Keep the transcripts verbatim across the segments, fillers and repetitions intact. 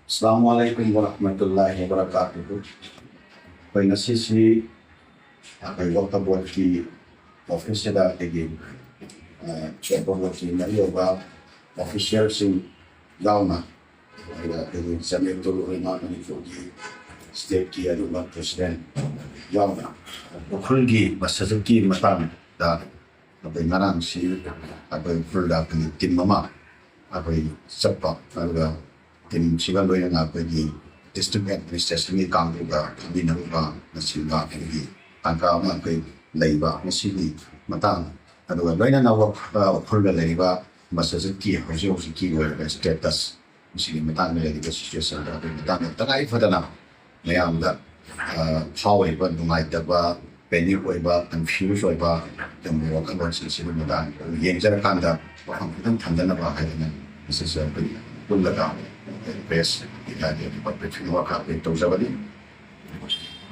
ꯑꯁꯂꯥꯃꯨ ꯑꯂꯥꯏꯀꯨꯝ ꯋꯔꯍꯃꯇꯨꯜꯂꯥꯍꯤ ꯋꯕꯔꯀꯥꯇꯨꯍꯨ꯫ ꯑꯩꯈꯣꯏ ꯉꯁꯤꯁꯤ ꯑꯩꯈꯣꯏ ꯋꯛꯐ ꯕꯣꯔꯗꯀꯤ ꯑꯣꯐꯤꯁꯁꯤꯗ ꯑꯩꯈꯣꯏꯒꯤ ꯋꯛꯐ ꯕꯣꯔꯗꯀꯤ ꯃꯔꯨꯑꯣꯏꯕ ꯑꯣꯐꯤꯁꯤꯌꯦꯜꯁꯤꯡ ꯌꯥꯎꯅ, ꯑꯗꯨꯒ ꯑꯩꯈꯣꯏꯒꯤ ꯖꯃꯤꯌꯥꯇꯨꯜ ꯎꯂꯃꯥ ꯃꯅꯤꯄꯨꯔꯒꯤ ꯁ꯭ꯇꯦꯠꯀꯤ ꯑꯗꯨꯒꯨꯝꯕ ꯄ꯭ꯔꯦꯁꯤꯗꯦꯟꯠ ꯌꯥꯎꯅ ꯎꯈ꯭ꯔꯨꯜꯒꯤ ꯃꯁꯖꯤꯗꯀꯤ ꯃꯇꯥꯡꯗ ꯑꯩꯈꯣꯏ ꯉꯔꯥꯡꯁꯤ ꯑꯩꯈꯣꯏ ꯎꯈ꯭ꯔꯨꯜꯗ ꯑꯩꯈꯣꯏꯒꯤ ꯇꯤꯝ ꯑꯃ ꯑꯩꯈꯣꯏ ꯆꯠꯄ, ꯑꯗꯨꯒ ꯇꯤꯝꯁꯤꯒ ꯂꯣꯏꯅꯅ ꯑꯩꯈꯣꯏꯒꯤ ꯗꯤꯁꯇ꯭ꯔꯤꯛ ꯑꯦꯗꯃꯤꯅꯤꯁꯇ꯭ꯔꯦꯁꯟꯒꯤ ꯀꯥꯡꯕꯨꯒ ꯐꯝꯃꯤꯟꯅꯔꯨꯕ ꯅꯆꯤꯡꯕ ꯑꯩꯈꯣꯏꯒꯤ ꯇꯥꯟꯖꯥ ꯑꯃ ꯑꯩꯈꯣꯏ ꯂꯩꯕ ꯃꯁꯤꯒꯤ ꯃꯇꯥꯡ, ꯑꯗꯨꯒ ꯂꯣꯏꯅꯅ ꯋꯛ-, ꯑ, ꯎꯈ꯭ꯔꯨꯜꯗ ꯂꯩꯔꯤꯕ ꯃꯁꯖꯤꯗꯀꯤ ꯍꯧꯖꯤꯛ ꯍꯧꯖꯤꯛꯀꯤ ꯑꯣꯏꯔꯤꯕ ꯁ꯭ꯇꯦꯇꯁ, ꯃꯁꯤꯒꯤ ꯃꯇꯥꯡꯗ ꯂꯩꯔꯤꯕ ꯁꯤꯆꯨꯋꯦꯁꯟꯗ ꯑꯗꯨꯒꯤ ꯃꯇꯥꯡꯗ ꯇꯉꯥꯏ ꯐꯗꯅ ꯃꯌꯥꯝꯗ, ꯑ, ꯐꯥꯎꯔꯤꯕ ꯅꯨꯡꯉꯥꯏꯇꯕ, ꯄꯦꯅꯤꯛ ꯑꯣꯏꯕ, ꯀꯟꯐ꯭ꯌꯨꯁ ꯑꯣꯏꯕ ꯑꯗꯨꯒꯨꯝꯕ ꯋꯥꯈꯜꯂꯣꯟꯁꯤꯡꯁꯤꯒꯤ ꯃꯇꯥꯡꯗ ꯌꯦꯡꯖꯔꯀꯥꯟꯗ ꯋꯥꯐꯝ ꯈꯤꯇꯪ ꯊꯝꯖꯅꯕ ꯍꯥꯏꯗꯅ ꯃꯁꯤꯁꯦ ꯑꯩꯈꯣꯏ ꯄꯨꯜꯂꯒ ꯄ꯭ꯔꯦꯁ ꯍꯥꯏꯗꯤ ꯄꯕ꯭ꯂꯤꯛ ꯋꯥꯔꯛ ꯑꯩꯈꯣꯏ ꯇꯧꯖꯕꯅꯤ꯫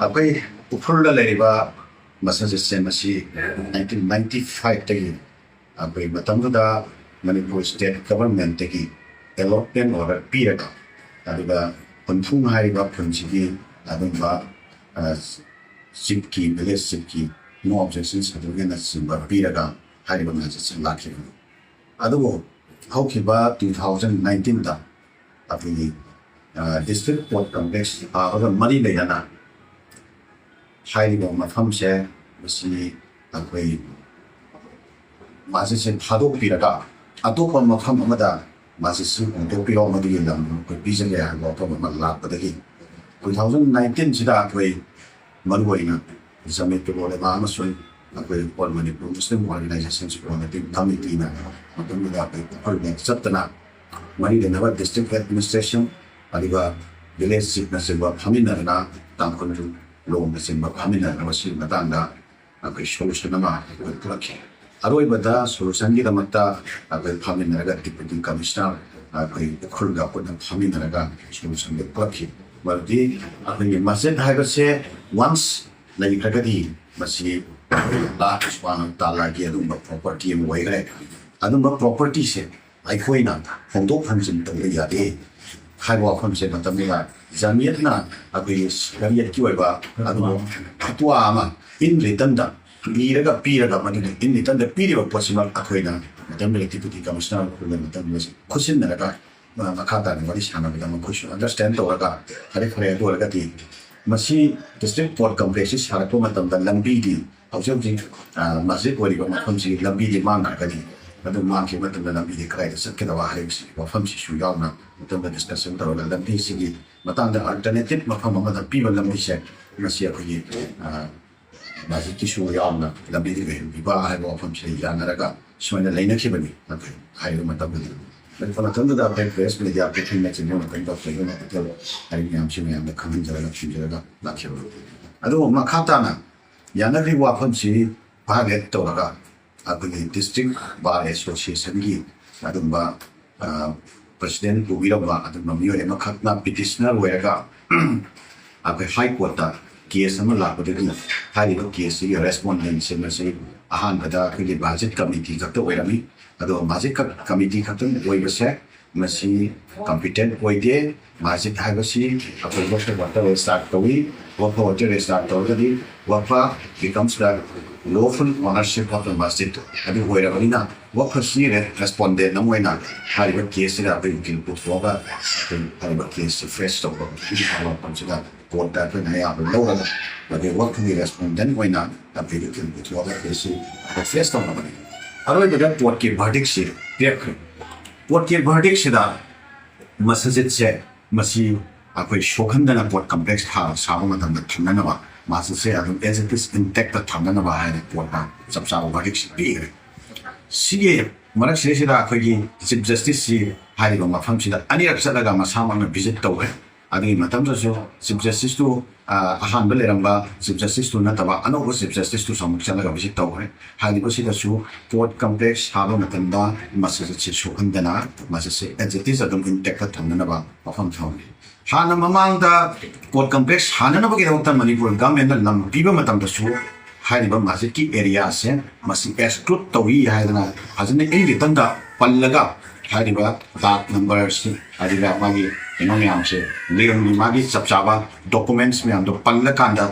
ꯑꯩꯈꯣꯏ ꯎꯈ꯭ꯔꯨꯜꯗ ꯂꯩꯔꯤꯕ ꯃꯁꯖꯤꯗꯁꯦ ꯃꯁꯤ ꯅꯥꯏꯟꯇꯤꯟ ꯅꯥꯏꯟꯇꯤ ꯐꯥꯏꯚꯇꯒꯤ ꯑꯩꯈꯣꯏ ꯃꯇꯝꯗꯨꯗ ꯃꯅꯤꯄꯨꯔ ꯁ꯭ꯇꯦꯠ ꯒꯚꯔꯟꯃꯦꯟꯠꯇꯒꯤ ꯑꯦꯂꯣꯠꯃꯦꯟꯠ ꯑꯣꯔꯗꯔ ꯄꯤꯔꯒ, ꯑꯗꯨꯒ ꯈꯨꯟꯐꯨꯡ ꯍꯥꯏꯔꯤꯕ ꯈꯨꯟꯁꯤꯒꯤ ꯑꯗꯨꯝꯕ, ꯑ, ꯆꯤꯐꯀꯤ, ꯚꯤꯂꯦꯖ ꯆꯤꯐꯀꯤ ꯅꯣ ꯑꯣꯕꯖꯦꯛꯁꯟ ꯁꯥꯔꯇꯤꯐꯤꯀꯦꯠꯅꯆꯤꯡꯕ ꯄꯤꯔꯒ ꯍꯥꯏꯔꯤꯕ ꯃꯁꯖꯤꯗꯁꯤ ꯂꯥꯛꯈꯤꯕꯅꯤ꯫ ꯑꯗꯨꯕꯨ ꯍꯧꯈꯤꯕ ꯇꯨ ꯊꯥꯎꯖꯟ ꯅꯥꯏꯟꯇꯤꯟꯗ ꯑꯩꯈꯣꯏꯒꯤ, ꯑ, ꯗꯤꯁꯇ꯭ꯔꯤꯛ ꯀꯣꯔꯠ ꯀꯝꯄ꯭ꯂꯦꯛꯁ ꯁꯥꯕꯒ ꯃꯔꯤ ꯂꯩꯅꯅ ꯍꯥꯏꯔꯤꯕ ꯃꯐꯝꯁꯦ ꯃꯁꯤ ꯑꯩꯈꯣꯏ ꯃꯁꯖꯤꯗꯁꯦ ꯊꯥꯗꯣꯛꯄꯤꯔꯒ ꯑꯇꯣꯞꯄ ꯃꯐꯝ ꯑꯃꯗ ꯃꯁꯖꯤꯗꯁꯤ ꯍꯣꯡꯗꯣꯛꯄꯤꯔꯣ, ꯃꯗꯨꯒꯤ ꯂꯝ ꯑꯩꯈꯣꯏ ꯄꯤꯖꯒꯦ ꯍꯥꯏꯕ ꯋꯥꯐꯝ ꯑꯃ ꯂꯥꯛꯄꯗꯒꯤ ꯇꯨ ꯊꯥꯎꯖꯟ ꯅꯥꯏꯟꯇꯤꯟꯁꯤꯗ ꯑꯩꯈꯣꯏ ꯃꯔꯨꯑꯣꯏꯅ ꯖꯃꯤꯌꯥꯇꯨꯜ ꯎꯂꯃꯥ ꯑꯃꯁꯨꯡ ꯑꯩꯈꯣꯏ ꯑꯣꯜ ꯃꯅꯤꯄꯨꯔ ꯃꯨꯁꯂꯤꯝ ꯑꯣꯔꯒꯅꯥꯏꯖꯦꯁꯟꯁ ꯀꯣꯃꯤꯇꯤ ꯊꯝꯃꯤꯇꯤꯅ ꯃꯇꯝꯗꯨꯗ ꯑꯩꯈꯣꯏ ꯎꯈ꯭ꯔꯨꯜꯗ ꯆꯠꯇꯅ ꯃꯔꯤ ꯂꯩꯅꯕ ꯗꯤꯁꯇ꯭ꯔꯤꯛ ꯑꯦꯗꯃꯤꯅꯤꯁꯇ꯭ꯔꯦꯁꯟ ꯑꯗꯨꯒ ꯚꯤꯂꯦꯖ ꯆꯤꯐꯅꯆꯤꯡꯕ ꯐꯝꯃꯤꯟꯅꯗꯅ ꯇꯥꯡꯈꯨꯜ ꯂꯣꯡꯅꯆꯤꯡꯕ ꯐꯝꯃꯤꯟꯅꯗꯅ ꯃꯁꯤꯒꯤ ꯃꯇꯥꯡꯗ ꯑꯩꯈꯣꯏ ꯁꯣꯂꯨꯁꯟ ꯑꯃ ꯑꯩꯈꯣꯏ ꯄꯨꯔꯛꯈꯤ꯫ ꯑꯔꯣꯏꯕꯗ ꯁꯣꯂꯨꯁꯟꯒꯤꯗꯃꯛꯇ ꯑꯩꯈꯣꯏ ꯐꯝꯃꯤꯟꯅꯔꯒ ꯗꯤꯄ꯭ꯌꯨꯇꯤ ꯀꯃꯤꯁꯅꯔ ꯑꯩꯈꯣꯏ ꯎꯈ꯭ꯔꯨꯜꯒ ꯄꯨꯟꯅ ꯐꯝꯃꯤꯟꯅꯔꯒ ꯁꯣꯂꯨꯁꯟꯗꯨ ꯄꯨꯔꯛꯈꯤ꯫ ꯃꯔꯝꯗꯤ ꯑꯩꯈꯣꯏꯒꯤ ꯃꯁꯖꯤꯗ ꯍꯥꯏꯕꯁꯦ ꯋꯥꯟꯁ ꯂꯩꯈ꯭ꯔꯒꯗꯤ ꯃꯁꯤ ꯑꯜꯂꯥꯍ ꯁꯨꯕꯍꯥꯅꯍꯨ ꯇꯥꯂꯥꯒꯤ ꯑꯗꯨꯒꯨꯝꯕ ꯄ꯭ꯔꯣꯄꯔꯇꯤ ꯑꯃ ꯑꯣꯏꯈ꯭ꯔꯦ꯫ ꯑꯗꯨꯝꯕ ꯄ꯭ꯔꯣꯄꯔꯇꯤꯁꯦ ꯑꯩꯈꯣꯏꯅ ꯍꯣꯡꯗꯣꯛ ꯍꯣꯡꯖꯤꯟ ꯇꯧꯕ ꯌꯥꯗꯦ꯫ ꯍꯥꯏꯕ ꯋꯥꯐꯝꯁꯦ ꯃꯇꯝꯗꯨꯗ ꯖꯥꯃꯤꯌꯠꯅ ꯑꯩꯈꯣꯏꯒꯤ ꯁꯔꯤꯌꯠꯀꯤ ꯑꯣꯏꯕ ꯑꯗꯨꯒ ꯐꯇꯋꯥ ꯑꯃ in written ꯗ ꯏꯔꯒ ꯄꯤꯔꯒ, ꯃꯗꯨꯒꯤ in written ꯗ ꯄꯤꯔꯤꯕ ꯄꯣꯠꯁꯤꯃꯛ ꯑꯩꯈꯣꯏꯅ ꯃꯇꯝꯗꯨꯗ Deputy Commissioner ꯑꯩꯈꯣꯏꯅ ꯃꯇꯝꯗꯨꯗ ꯈꯨꯠꯁꯤꯟꯅꯔꯒ, ꯑ, ꯃꯈꯥ ꯇꯥꯅ ꯋꯥꯔꯤ ꯁꯥꯟꯅꯕꯗ ꯃꯈꯣꯏꯁꯨ understand ꯇꯧꯔꯒ, ꯐꯔꯦ ꯐꯔꯦ, ꯑꯗꯨ ꯑꯣꯏꯔꯒꯗꯤ ꯃꯁꯤ district court complex ꯁꯤ ꯁꯥꯔꯛꯄ ꯃꯇꯝꯗ ꯂꯝꯕꯤꯗꯤ ꯍꯧꯖꯤꯛ ꯍꯧꯖꯤꯛ, ꯑ, ꯃꯁꯖꯤꯗ ꯑꯣꯏꯔꯤꯕ ꯃꯐꯝꯁꯤ ꯂꯝꯕꯤꯗꯤ ꯃꯥꯡꯈ꯭ꯔꯒꯅꯤ꯫ ꯑꯗꯨ ꯃꯥꯡꯈꯤꯕ ꯃꯇꯝꯗ ꯂꯝꯕꯤꯗꯤ ꯀꯗꯥꯏꯗ ꯆꯠꯀꯗꯕ ꯍꯥꯏꯕꯁꯤ ꯋꯥꯐꯝꯁꯤꯁꯨ ꯌꯥꯎꯅ ꯃꯇꯝꯗ discussion ꯇꯧꯔꯒ ꯂꯝꯕꯤꯁꯤꯒꯤ ꯃꯇꯥꯡꯗ alternative ꯃꯐꯝ ꯑꯃꯗ ꯄꯤꯕ ꯂꯝꯕꯤꯁꯦ ꯃꯁꯤ ꯑꯩꯈꯣꯏꯒꯤ, ꯑ, ꯃꯁꯖꯤꯗꯀꯤꯁꯨ ꯌꯥꯎꯅ ꯂꯝꯕꯤꯗꯤ ꯑꯣꯏꯍꯟꯕꯤꯕ ꯍꯥꯏꯕ ꯋꯥꯐꯝꯁꯦ ꯌꯥꯅꯔꯒ ꯁꯨꯃꯥꯏꯅ ꯂꯩꯅꯈꯤꯕꯅꯤ꯫ ꯑꯗꯨ ꯍꯥꯏꯔꯤꯕ ꯃꯇꯝꯗꯨꯗ, ꯃꯇꯝꯗꯨꯗ ꯑꯩꯈꯣꯏ press media briefing ꯅꯆꯤꯡꯕ ꯃꯇꯝ ꯇꯧꯖꯩꯕ ꯃꯇꯝꯗ ꯍꯥꯏꯔꯤꯕ ꯃꯌꯥꯝꯁꯤ ꯃꯌꯥꯝꯗ ꯈꯪꯍꯟꯖꯔꯒ ꯊꯝꯖꯔꯒ ꯂꯥꯛꯈꯤꯕꯅꯤ꯫ ꯑꯗꯨꯕꯨ ꯃꯈꯥ ꯇꯥꯅ ꯌꯥꯅꯈ꯭ꯔꯤꯕ ꯋꯥꯐꯝꯁꯤ violate ꯇꯧꯔꯒ ꯑꯩꯈꯣꯏꯒꯤ district bar association ꯒꯤ ꯑꯗꯨꯝꯕ, ꯑ, president ꯄꯨꯕꯤꯔꯝꯕ ꯑꯗꯨꯝꯕ ꯃꯤꯑꯣꯏ ꯑꯃꯈꯛꯅ petitioner ꯑꯣꯏꯔꯒ ꯑꯩꯈꯣꯏ High Court ꯇ case ꯑꯃ ꯂꯥꯛꯄꯗꯒꯤ ꯍꯥꯏꯔꯤꯕ case ꯁꯤꯒꯤ respondent ꯁꯤꯡ ꯑꯁꯤ ꯑꯍꯥꯟꯕꯗ ꯑꯩꯈꯣꯏꯒꯤ ꯃꯁꯖꯤꯗ committee ꯈꯛꯇ ꯑꯣꯏꯔꯝꯃꯤ꯫ ꯑꯗꯣ ꯃꯁꯖꯤꯗ ꯈꯛ-, committee ꯈꯛꯇꯪ ꯑꯣꯏꯕꯁꯦ ꯃꯁꯤ competent ꯑꯣꯏꯗꯦ꯫ ꯃꯁꯖꯤꯗ ꯍꯥꯏꯕꯁꯤ ꯑꯩꯈꯣꯏ ꯋꯛꯐ ꯕꯣꯔꯗꯇ register ꯇꯧꯏ꯫ ꯋꯛꯐ ꯕꯣꯔꯗꯇ register ꯇꯧꯔꯒꯗꯤ ꯋꯛꯐ becomes the lawful ownership of the masjid ꯑꯗꯨ ꯑꯣꯏꯔꯕꯅꯤꯅ ꯋꯛꯐꯁꯤ respondent ꯑꯃ ꯑꯣꯏꯅ ꯍꯥꯏꯔꯤꯕ case ꯁꯤꯗ ꯑꯩꯈꯣꯏ ꯎꯀꯤꯜ ꯄꯨꯊꯣꯛꯑꯒ ꯑꯩꯈꯣꯏ ꯍꯥꯏꯔꯤꯕ case ꯁꯤ face ꯇꯧꯕ ꯋꯥꯐꯝꯁꯤꯗ court ꯇ ꯑꯩꯈꯣꯏꯅ ꯑꯌꯥꯕ ꯂꯧꯔꯒ ꯑꯩꯈꯣꯏ ꯋꯛꯐꯒꯤ respondent ꯑꯣꯏꯅ ꯑꯩꯈꯣꯏ ꯎꯀꯤꯜ ꯄꯨꯊꯣꯛꯑꯒ case ꯁꯤ face ꯇꯧꯅꯕꯅꯤ꯫ ꯑꯔꯣꯏꯕꯗ court ꯀꯤ verdict ꯁꯤ ꯄꯤꯔꯛꯈ꯭ꯔꯦ꯫ Court ꯀꯤ verdict ꯁꯤꯗ ꯃꯁꯖꯤꯗꯁꯦ ꯃꯁꯤ ꯑꯩꯈꯣꯏ ꯁꯣꯛꯍꯟꯗꯅ court complex ꯁꯥ-, ꯁꯥꯕ ꯃꯇꯝꯗ ꯊꯝꯅꯅꯕ ꯃꯁꯖꯤꯗꯁꯦ ꯑꯗꯨꯝ as it is intact ꯊꯝꯅꯅꯕ ꯍꯥꯏꯅ court ꯅ ꯆꯞ ꯆꯥꯕ verdict ꯁꯤ ꯄꯤꯈ꯭ꯔꯦ꯫ ꯁꯤꯒꯤ ꯃꯔꯛꯁꯤꯗꯩꯁꯤꯗ ꯑꯩꯈꯣꯏꯒꯤ Chief Justice ꯁꯤ ꯍꯥꯏꯔꯤꯕ ꯃꯐꯝꯁꯤꯗ ꯑꯅꯤꯔꯛ ꯆꯠꯂꯒ ꯃꯁꯥꯃꯛꯅ visit ꯇꯧꯈ꯭ꯔꯦ꯫ ꯑꯗꯨꯒꯤ ꯃꯇꯝꯗꯁꯨ Chief Justice ꯇꯨ, ꯑ, ꯑꯍꯥꯟꯕ ꯂꯩꯔꯝꯕ Chief Justice ꯇꯨ ꯅꯠꯇꯕ ꯑꯅꯧꯕ Chief Justice ꯇꯨꯁꯨ ꯑꯃꯨꯛ ꯆꯠꯂꯒ visit ꯇꯧꯈ꯭ꯔꯦ꯫ ꯍꯥꯏꯔꯤꯕꯁꯤꯗꯁꯨ court complex ꯁꯥꯕ ꯃꯇꯝꯗ ꯃꯁꯖꯤꯗꯁꯤ ꯁꯣꯛꯍꯟꯗꯅ ꯃꯁꯖꯤꯗꯁꯤ as it is ꯑꯗꯨꯝ intact ꯊꯝꯅꯅꯕ ꯋꯥꯐꯝ ꯊꯝꯃꯤ꯫ ꯍꯥꯟꯅ ꯃꯃꯥꯡꯗ court complex ꯁꯥꯅꯅꯕꯒꯤꯗꯃꯛꯇ ꯃꯅꯤꯄꯨꯔ government ꯅ ꯂꯝ ꯄꯤꯕ ꯃꯇꯝꯗꯁꯨ ꯍꯥꯏꯔꯤꯕ ꯃꯁꯖꯤꯗꯀꯤ area ꯁꯦ ꯃꯁꯤ exclude ꯇꯧꯏ ꯍꯥꯏꯗꯅ ꯐꯖꯅ in written ꯗ ꯄꯜꯂꯒ ꯍꯥꯏꯔꯤꯕ ꯗꯥꯛ number ꯁꯤ, ꯑꯗꯨꯒ ꯃꯥꯒꯤ ꯀꯩꯅꯣ ꯃꯌꯥꯝꯁꯦ, ꯂꯩꯔꯝꯃꯤ ꯃꯥꯒꯤ ꯆꯞ ꯆꯥꯕ documents ꯃꯌꯥꯝꯗꯣ ꯄꯜꯂꯀꯥꯟꯗ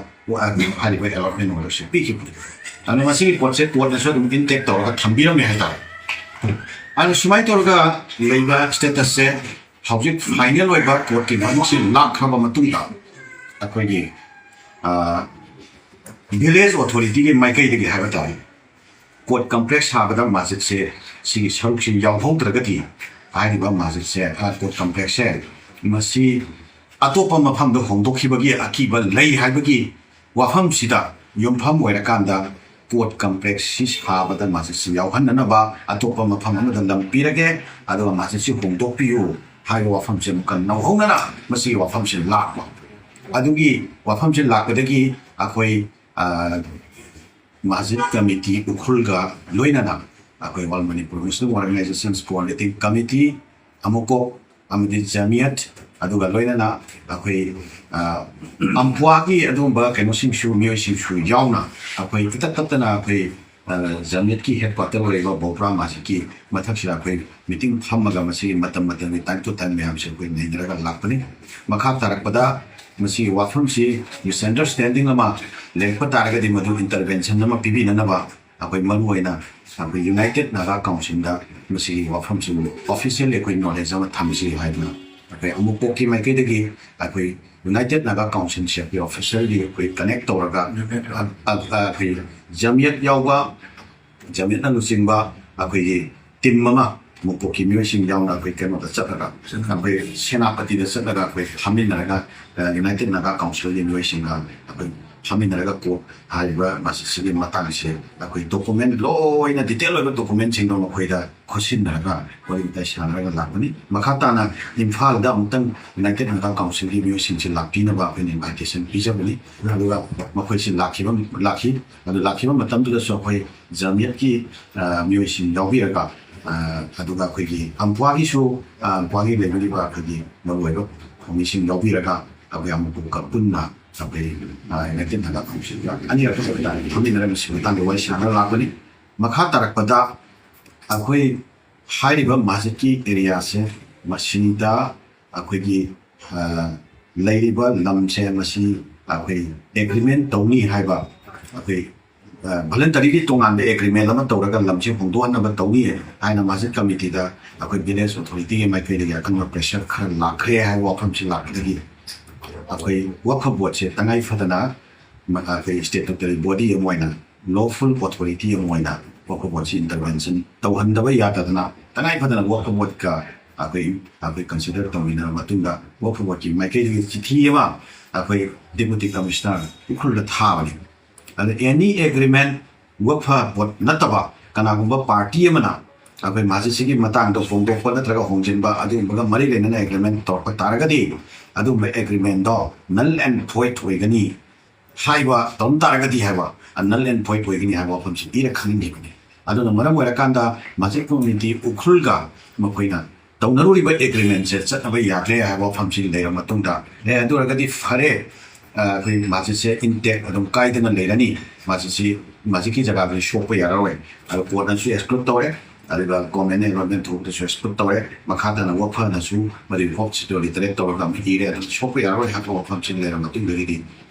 ꯍꯥꯏꯔꯤꯕ allotment order ꯁꯦ ꯄꯤꯈꯤꯕꯅꯤ꯫ ꯑꯗꯨꯅ ꯃꯁꯤꯒꯤ ꯄꯣꯠꯁꯦ court ꯅꯁꯨ ꯑꯗꯨꯝ intact ꯇꯧꯔꯒ ꯊꯝꯕꯤꯔꯝꯃꯦ ꯍꯥꯏꯇꯥꯔꯦ꯫ ꯑꯗꯨꯅ ꯁꯨꯃꯥꯏꯅ ꯇꯧꯔꯒ ꯂꯩꯕ status ꯁꯦ ꯍꯧꯖꯤꯛ final ꯑꯣꯏꯕ court ꯀꯤ ꯃꯃꯤꯡꯁꯤ ꯂꯥꯛꯈ꯭ꯔꯕ ꯃꯇꯨꯡꯗ ꯑꯩꯈꯣꯏꯒꯤ village authority ꯒꯤ ꯃꯥꯏꯀꯩꯗꯒꯤ ꯍꯥꯏꯕ ꯇꯥꯔꯦ, court complex ꯁꯥꯕꯗ ꯃꯁꯖꯤꯗꯁꯦ ꯁꯤꯒꯤ ꯁꯔꯨꯛꯁꯤ ꯌꯥꯎꯍꯧꯗ꯭ꯔꯒꯗꯤ ꯍꯥꯏꯔꯤꯕ ꯃꯁꯖꯤꯗꯁꯦ, court complex ꯁꯦ ꯃꯁꯤ ꯑꯇꯣꯞꯄ ꯃꯐꯝꯗ ꯍꯣꯡꯗꯣꯛꯈꯤꯕꯒꯤ ꯑꯀꯤꯕ ꯂꯩ ꯍꯥꯏꯕꯒꯤ ꯋꯥꯐꯝꯁꯤꯗ ꯌꯨꯝꯐꯝ ꯑꯣꯏꯔꯀꯥꯟꯗ court complex ꯁꯤ ꯁꯥꯕꯗ ꯃꯁꯖꯤꯗꯁꯤ ꯌꯥꯎꯍꯟꯅꯅꯕ ꯑꯇꯣꯞꯄ ꯃꯐꯝ ꯑꯃꯗ ꯂꯝ ꯄꯤꯔꯒꯦ, ꯑꯗꯨꯒ ꯃꯁꯖꯤꯗꯁꯤ ꯍꯣꯡꯗꯣꯛꯄꯤꯌꯨ ꯍꯥꯏꯕ ꯋꯥꯐꯝꯁꯦ ꯑꯃꯨꯛꯀ ꯅꯧꯍꯧꯅꯅ ꯃꯁꯤꯒꯤ ꯋꯥꯐꯝꯁꯦ ꯂꯥꯛꯄ꯫ ꯑꯗꯨꯒꯤ ꯋꯥꯐꯝꯁꯦ ꯂꯥꯛꯄꯗꯒꯤ ꯑꯩꯈꯣꯏ, ꯑ, ꯃꯁꯖꯤꯗ committee ꯎꯈ꯭ꯔꯨꯜꯒ ꯂꯣꯏꯅꯅ ꯑꯩꯈꯣꯏ All Manipur Muslim Organizations Coordinating Committee, ꯑꯃꯨꯀꯣꯛ ꯑꯃꯗꯤ ꯖꯃꯤꯌꯠ, ꯑꯗꯨꯒ ꯂꯣꯏꯅꯅ ꯑꯩꯈꯣꯏ, ꯑ, ꯑꯝꯄ꯭ꯋꯥꯒꯤ ꯑꯗꯨꯒꯨꯝꯕ ꯀꯩꯅꯣꯁꯤꯡꯁꯨ, ꯃꯤꯑꯣꯏꯁꯤꯡꯁꯨ ꯌꯥꯎꯅ ꯑꯩꯈꯣꯏ ꯏꯇꯠ ꯇꯠꯇꯅ ꯑꯩꯈꯣꯏ, ꯑ, ꯖꯃꯤꯌꯠꯀꯤ headquarter ꯑꯣꯏꯔꯤꯕ ꯕꯣꯄ꯭ꯔꯥ ꯃꯁꯖꯤꯗꯀꯤ ꯃꯊꯛꯁꯤꯗ ꯑꯩꯈꯣꯏ meeting ꯐꯝꯃꯒ ꯃꯁꯤꯒꯤ ꯃꯇꯝ ꯃꯇꯝꯒꯤ time to time ꯃꯌꯥꯝꯁꯦ ꯑꯩꯈꯣꯏ ꯅꯩꯅꯔꯒ ꯂꯥꯛꯄꯅꯤ꯫ ꯃꯈꯥ ꯇꯥꯔꯛꯄꯗ ꯃꯁꯤꯒꯤ ꯋꯥꯐꯝꯁꯤ misunderstanding ꯑꯃ ꯂꯩꯔꯛꯄ ꯇꯥꯔꯒꯗꯤ ꯃꯗꯨ intervention ꯑꯃ ꯄꯤꯕꯤꯅꯅꯕ ꯑꯩꯈꯣꯏ ꯃꯔꯨꯑꯣꯏꯅ ꯑꯩꯈꯣꯏ United Naga Council ꯗ ꯃꯁꯤꯒꯤ ꯋꯥꯐꯝꯁꯤꯕꯨ officially ꯑꯩꯈꯣꯏ knowledge ꯑꯃ ꯊꯝꯁꯤ ꯍꯥꯏꯗꯨꯅ ꯑꯩꯈꯣꯏ ꯑꯃꯨꯛ ꯄꯣꯛꯀꯤ ꯃꯥꯏꯀꯩꯗꯒꯤ ꯑꯩꯈꯣꯏ United Naga Council ꯁꯦ ꯑꯩꯈꯣꯏ officially ꯑꯩꯈꯣꯏ connect ꯇꯧꯔꯒ, ꯑ, ꯑ, ꯑ, ꯑꯩꯈꯣꯏ ꯖꯃꯤꯌꯠ ꯌꯥꯎꯕ, ꯖꯃꯤꯌꯠꯅ ꯂꯨꯆꯤꯡꯕ ꯑꯩꯈꯣꯏꯒꯤ team ꯑꯃ, ꯃꯨꯀꯣꯛꯀꯤ ꯃꯤꯑꯣꯏꯁꯤꯡ ꯌꯥꯎꯅ ꯑꯩꯈꯣꯏ ꯀꯩꯅꯣꯗ ꯆꯠꯂꯒ, ꯑꯩꯈꯣꯏ ꯁꯦꯅꯥꯄꯇꯤꯗ ꯆꯠꯂꯒ ꯑꯩꯈꯣꯏ ꯐꯝꯃꯤꯟꯅꯔꯒ, ꯑ, United Naga Council ꯒꯤ ꯃꯤꯑꯣꯏꯁꯤꯡꯒ ꯑꯩꯈꯣꯏ ꯐꯝꯃꯤꯟꯅꯔꯒ ꯀꯣ ꯍꯥꯏꯔꯤꯕ ꯃꯁꯤꯁꯤꯒꯤ ꯃꯇꯥꯡꯁꯦ ꯑꯩꯈꯣꯏ document ꯂꯣꯏꯅ detail ꯑꯣꯏꯕ document ꯁꯤꯡꯗꯣ ꯃꯈꯣꯏꯗ ꯈꯣꯠꯆꯤꯟꯅꯔꯒ ꯋꯥꯔꯤ ꯋꯥꯇꯥꯏ ꯁꯥꯟꯅꯔꯒ ꯂꯥꯛꯄꯅꯤ꯫ ꯃꯈꯥ ꯇꯥꯅ ꯏꯝꯐꯥꯜꯗ ꯑꯃꯨꯛꯇꯪ United Naga Council ꯒꯤ ꯃꯤꯑꯣꯏꯁꯤꯡꯁꯤ ꯂꯥꯛꯄꯤꯅꯕ ꯑꯩꯈꯣꯏꯅ invitation ꯄꯤꯖꯕꯅꯤ꯫ ꯑꯗꯨꯒ ꯃꯈꯣꯏꯁꯤ ꯂꯥꯛꯈꯤꯕ, ꯂꯥꯛꯈꯤ꯫ ꯑꯗꯨ ꯂꯥꯛꯈꯤꯕ ꯃꯇꯝꯗꯨꯗꯁꯨ ꯑꯩꯈꯣꯏ ꯖꯃꯤꯌꯠꯀꯤ, ꯑ, ꯃꯤꯑꯣꯏꯁꯤꯡ ꯌꯥꯎꯕꯤꯔꯒ, ꯑ, ꯑꯗꯨꯒ ꯑꯩꯈꯣꯏꯒꯤ ꯑꯝꯄ꯭ꯋꯥꯒꯤꯁꯨ, ꯑ, ꯑꯝꯄ꯭ꯋꯥꯒꯤ ꯂꯩꯕꯤꯔꯤꯕ ꯑꯩꯈꯣꯏꯒꯤ ꯃꯔꯨꯑꯣꯏꯕ ꯐꯝꯃꯤꯁꯤꯡ ꯌꯥꯎꯕꯤꯔꯒ ꯑꯩꯈꯣꯏ ꯑꯃꯨꯛꯀ ꯄꯨꯟꯅ ꯑꯩꯈꯣꯏ, ꯑ, United Naga Council ꯒ ꯑꯅꯤꯔꯛ ꯊꯣꯛꯅ ꯐꯝꯃꯤꯟꯅꯔꯒ ꯃꯁꯤꯒꯤ ꯃꯇꯥꯡꯗ ꯋꯥꯔꯤ ꯁꯥꯟꯅꯔ ꯂꯥꯛꯄꯅꯤ꯫ ꯃꯈꯥ ꯇꯥꯔꯛꯄꯗ ꯑꯩꯈꯣꯏ ꯍꯥꯏꯔꯤꯕ ꯃꯁꯖꯤꯗꯀꯤ area ꯁꯦ ꯃꯁꯤꯗ ꯑꯩꯈꯣꯏꯒꯤ ꯑ, ꯂꯩꯔꯤꯕ ꯂꯝꯁꯦ ꯃꯁꯤ ꯑꯩꯈꯣꯏ ꯑꯦꯒ꯭ꯔꯤꯃꯦꯟ ꯇꯧꯅꯤ ꯍꯥꯏꯕ, ꯑꯩꯈꯣꯏ ꯚꯣꯂꯟꯇꯔꯤꯒꯤ ꯇꯣꯉꯥꯟꯕ ꯑꯦꯒ꯭ꯔꯤꯃꯦꯟ ꯑꯃ ꯇꯧꯔꯒ ꯂꯝꯁꯤ ꯍꯣꯡꯗꯣꯛꯍꯟꯅꯕ ꯇꯧꯅꯤ ꯍꯥꯏꯅ ꯃꯁꯖꯤꯗ ꯀꯃꯤꯇꯤꯗ ꯑꯩꯈꯣꯏ ꯚꯤꯂꯦꯖ ꯑꯣꯊꯣꯔꯤꯇꯤꯒꯤ ꯃꯥꯏꯀꯩꯗꯒꯤ ꯑꯀꯟꯕ ꯄ꯭ꯔꯦꯁꯔ ꯈꯔ ꯂꯥꯛꯈ꯭ꯔꯦ ꯍꯥꯏꯕ ꯋꯥꯐꯝꯁꯤ ꯂꯥꯛꯄꯗꯒꯤ ꯑꯩꯈꯣꯏ ꯋꯛꯐ ꯕꯣꯔꯗꯁꯦ ꯇꯉꯥꯏ ꯐꯗꯅ ꯃ-, ꯑꯩꯈꯣꯏ ꯁ꯭ꯇꯦꯇꯨꯇꯔꯤ ꯕꯣꯗꯤ ꯑꯃ ꯑꯣꯏꯅ, ꯂꯣꯐꯨꯜ ꯑꯣꯊꯣꯔꯤꯇꯤ ꯑꯃ ꯑꯣꯏꯅ ꯋꯛꯐ ꯕꯣꯔꯗꯁꯤ ꯏꯟꯇꯔꯚꯦꯟꯁꯟ ꯇꯧꯍꯟꯗꯕ ꯌꯥꯗꯗꯅ ꯇꯉꯥꯏ ꯐꯗꯅ ꯋꯛꯐ ꯕꯣꯔꯗꯀ ꯑꯩꯈꯣꯏ, ꯑꯩꯈꯣꯏ ꯀꯟꯁꯤꯗꯔ ꯇꯧꯃꯤꯟꯅꯔꯕ ꯃꯇꯨꯡꯗ ꯋꯛꯐ ꯕꯣꯔꯗꯀꯤ ꯃꯥꯏꯀꯩꯗꯒꯤ ꯆꯤꯊꯤ ꯑꯃ ꯑꯩꯈꯣꯏ ꯗꯤꯄꯨꯇꯤ ꯀꯃꯤꯁꯅꯔ ꯎꯈ꯭ꯔꯨꯜꯗ ꯊꯥꯕꯅꯤ꯫ ꯑꯗ ꯑꯦꯅꯤ ꯑꯦꯒ꯭ꯔꯤꯃꯦꯟ ꯋꯛꯐ ꯕꯣꯔꯗ ꯅꯠꯇꯕ ꯀꯅꯥꯒꯨꯝꯕ ꯄꯥꯔꯇꯤ ꯑꯃꯅ ꯑꯩꯈꯣꯏ ꯃꯁꯖꯤꯗꯁꯤꯒꯤ ꯃꯇꯥꯡꯗ ꯍꯣꯡꯗꯣꯛꯄ ꯅꯠꯇ꯭ꯔꯒ ꯍꯣꯡꯖꯤꯟꯕ ꯑꯗꯨꯒꯨꯝꯕꯒ ꯃꯔꯤ ꯂꯩꯅꯅ ꯑꯦꯒ꯭ꯔꯤꯃꯦꯟ ꯇꯧꯔꯛꯄ ꯇꯥꯔꯒꯗꯤ ꯑꯗꯨꯒꯨꯝꯕ ꯑꯦꯒ꯭ꯔꯤꯃꯦꯟꯗꯣ ꯅꯜ ꯑꯦꯟ ꯚꯣꯏꯗ ꯑꯣꯏꯒꯅꯤ ꯍꯥꯏꯕ, ꯇꯧꯔꯝ ꯇꯥꯔꯒꯗꯤ ꯍꯥꯏꯕ, ꯅꯜ ꯑꯦꯟ ꯚꯣꯏꯗ ꯑꯣꯏꯒꯅꯤ ꯍꯥꯏꯕ ꯋꯥꯐꯝꯁꯤ ꯄꯤꯔ ꯈꯪꯍꯟꯈꯤꯕꯅꯤ꯫ ꯑꯗꯨꯅ ꯃꯔꯝ ꯑꯣꯏꯔꯀꯥꯟꯗ ꯃꯁꯖꯤꯗ ꯀꯃꯤꯇꯤ ꯎꯈ꯭ꯔꯨꯜꯒ ꯃꯈꯣꯏꯅ ꯇꯧꯅꯔꯨꯔꯤꯕ ꯑꯦꯒ꯭ꯔꯤꯃꯦꯟꯁꯦ ꯆꯠꯅꯕ ꯌꯥꯗ꯭ꯔꯦ ꯍꯥꯏꯕ ꯋꯥꯐꯝꯁꯤ ꯂꯩꯔꯕ ꯃꯇꯨꯡꯗ, ꯑꯦ, ꯑꯗꯨ ꯑꯣꯏꯔꯒꯗꯤ ꯐꯔꯦ, ꯑ, ꯑꯩꯈꯣꯏ ꯃꯁꯖꯤꯗꯁꯦ ꯏꯟꯇꯦꯛ ꯑꯗꯨꯝ ꯀꯥꯏꯗꯅ ꯂꯩꯔꯅꯤ, ꯃꯁꯖꯤꯗꯁꯤ, ꯃꯁꯖꯤꯗꯀꯤ ꯖꯒꯥꯗꯨꯗꯤ ꯁꯣꯛꯄ ꯌꯥꯔꯔꯣꯏ, ꯑꯗꯣ ꯀꯣꯔꯠꯅꯁꯨ ꯑꯦꯛꯁꯀ꯭ꯂꯨꯗ ꯇꯧꯔꯦ, ꯑꯗꯨꯒ ꯒꯣꯔꯃꯦꯟ ꯑꯦꯟꯔꯣꯜꯃꯦꯟ ꯊꯣꯛꯄꯗꯁꯨ ꯑꯦꯛꯁꯀ꯭ꯂꯨꯗ ꯇꯧꯔꯦ, ꯃꯈꯥ ꯇꯥꯅ ꯋꯛꯐꯅꯁꯨ ꯃꯗꯨꯒꯤ ꯍꯣꯞꯁꯤꯗ ꯂꯤꯇꯔꯦꯠ ꯇꯧꯔꯒ ꯑꯃ ꯏꯔꯦ, ꯑꯗꯨꯝ ꯁꯣꯛꯄ ꯌꯥꯔꯔꯣꯏ ꯍꯥꯏꯕ ꯋꯥꯐꯝꯁꯤ ꯂꯩꯔꯕ ꯃꯇꯨꯡꯗꯒꯤꯗꯤ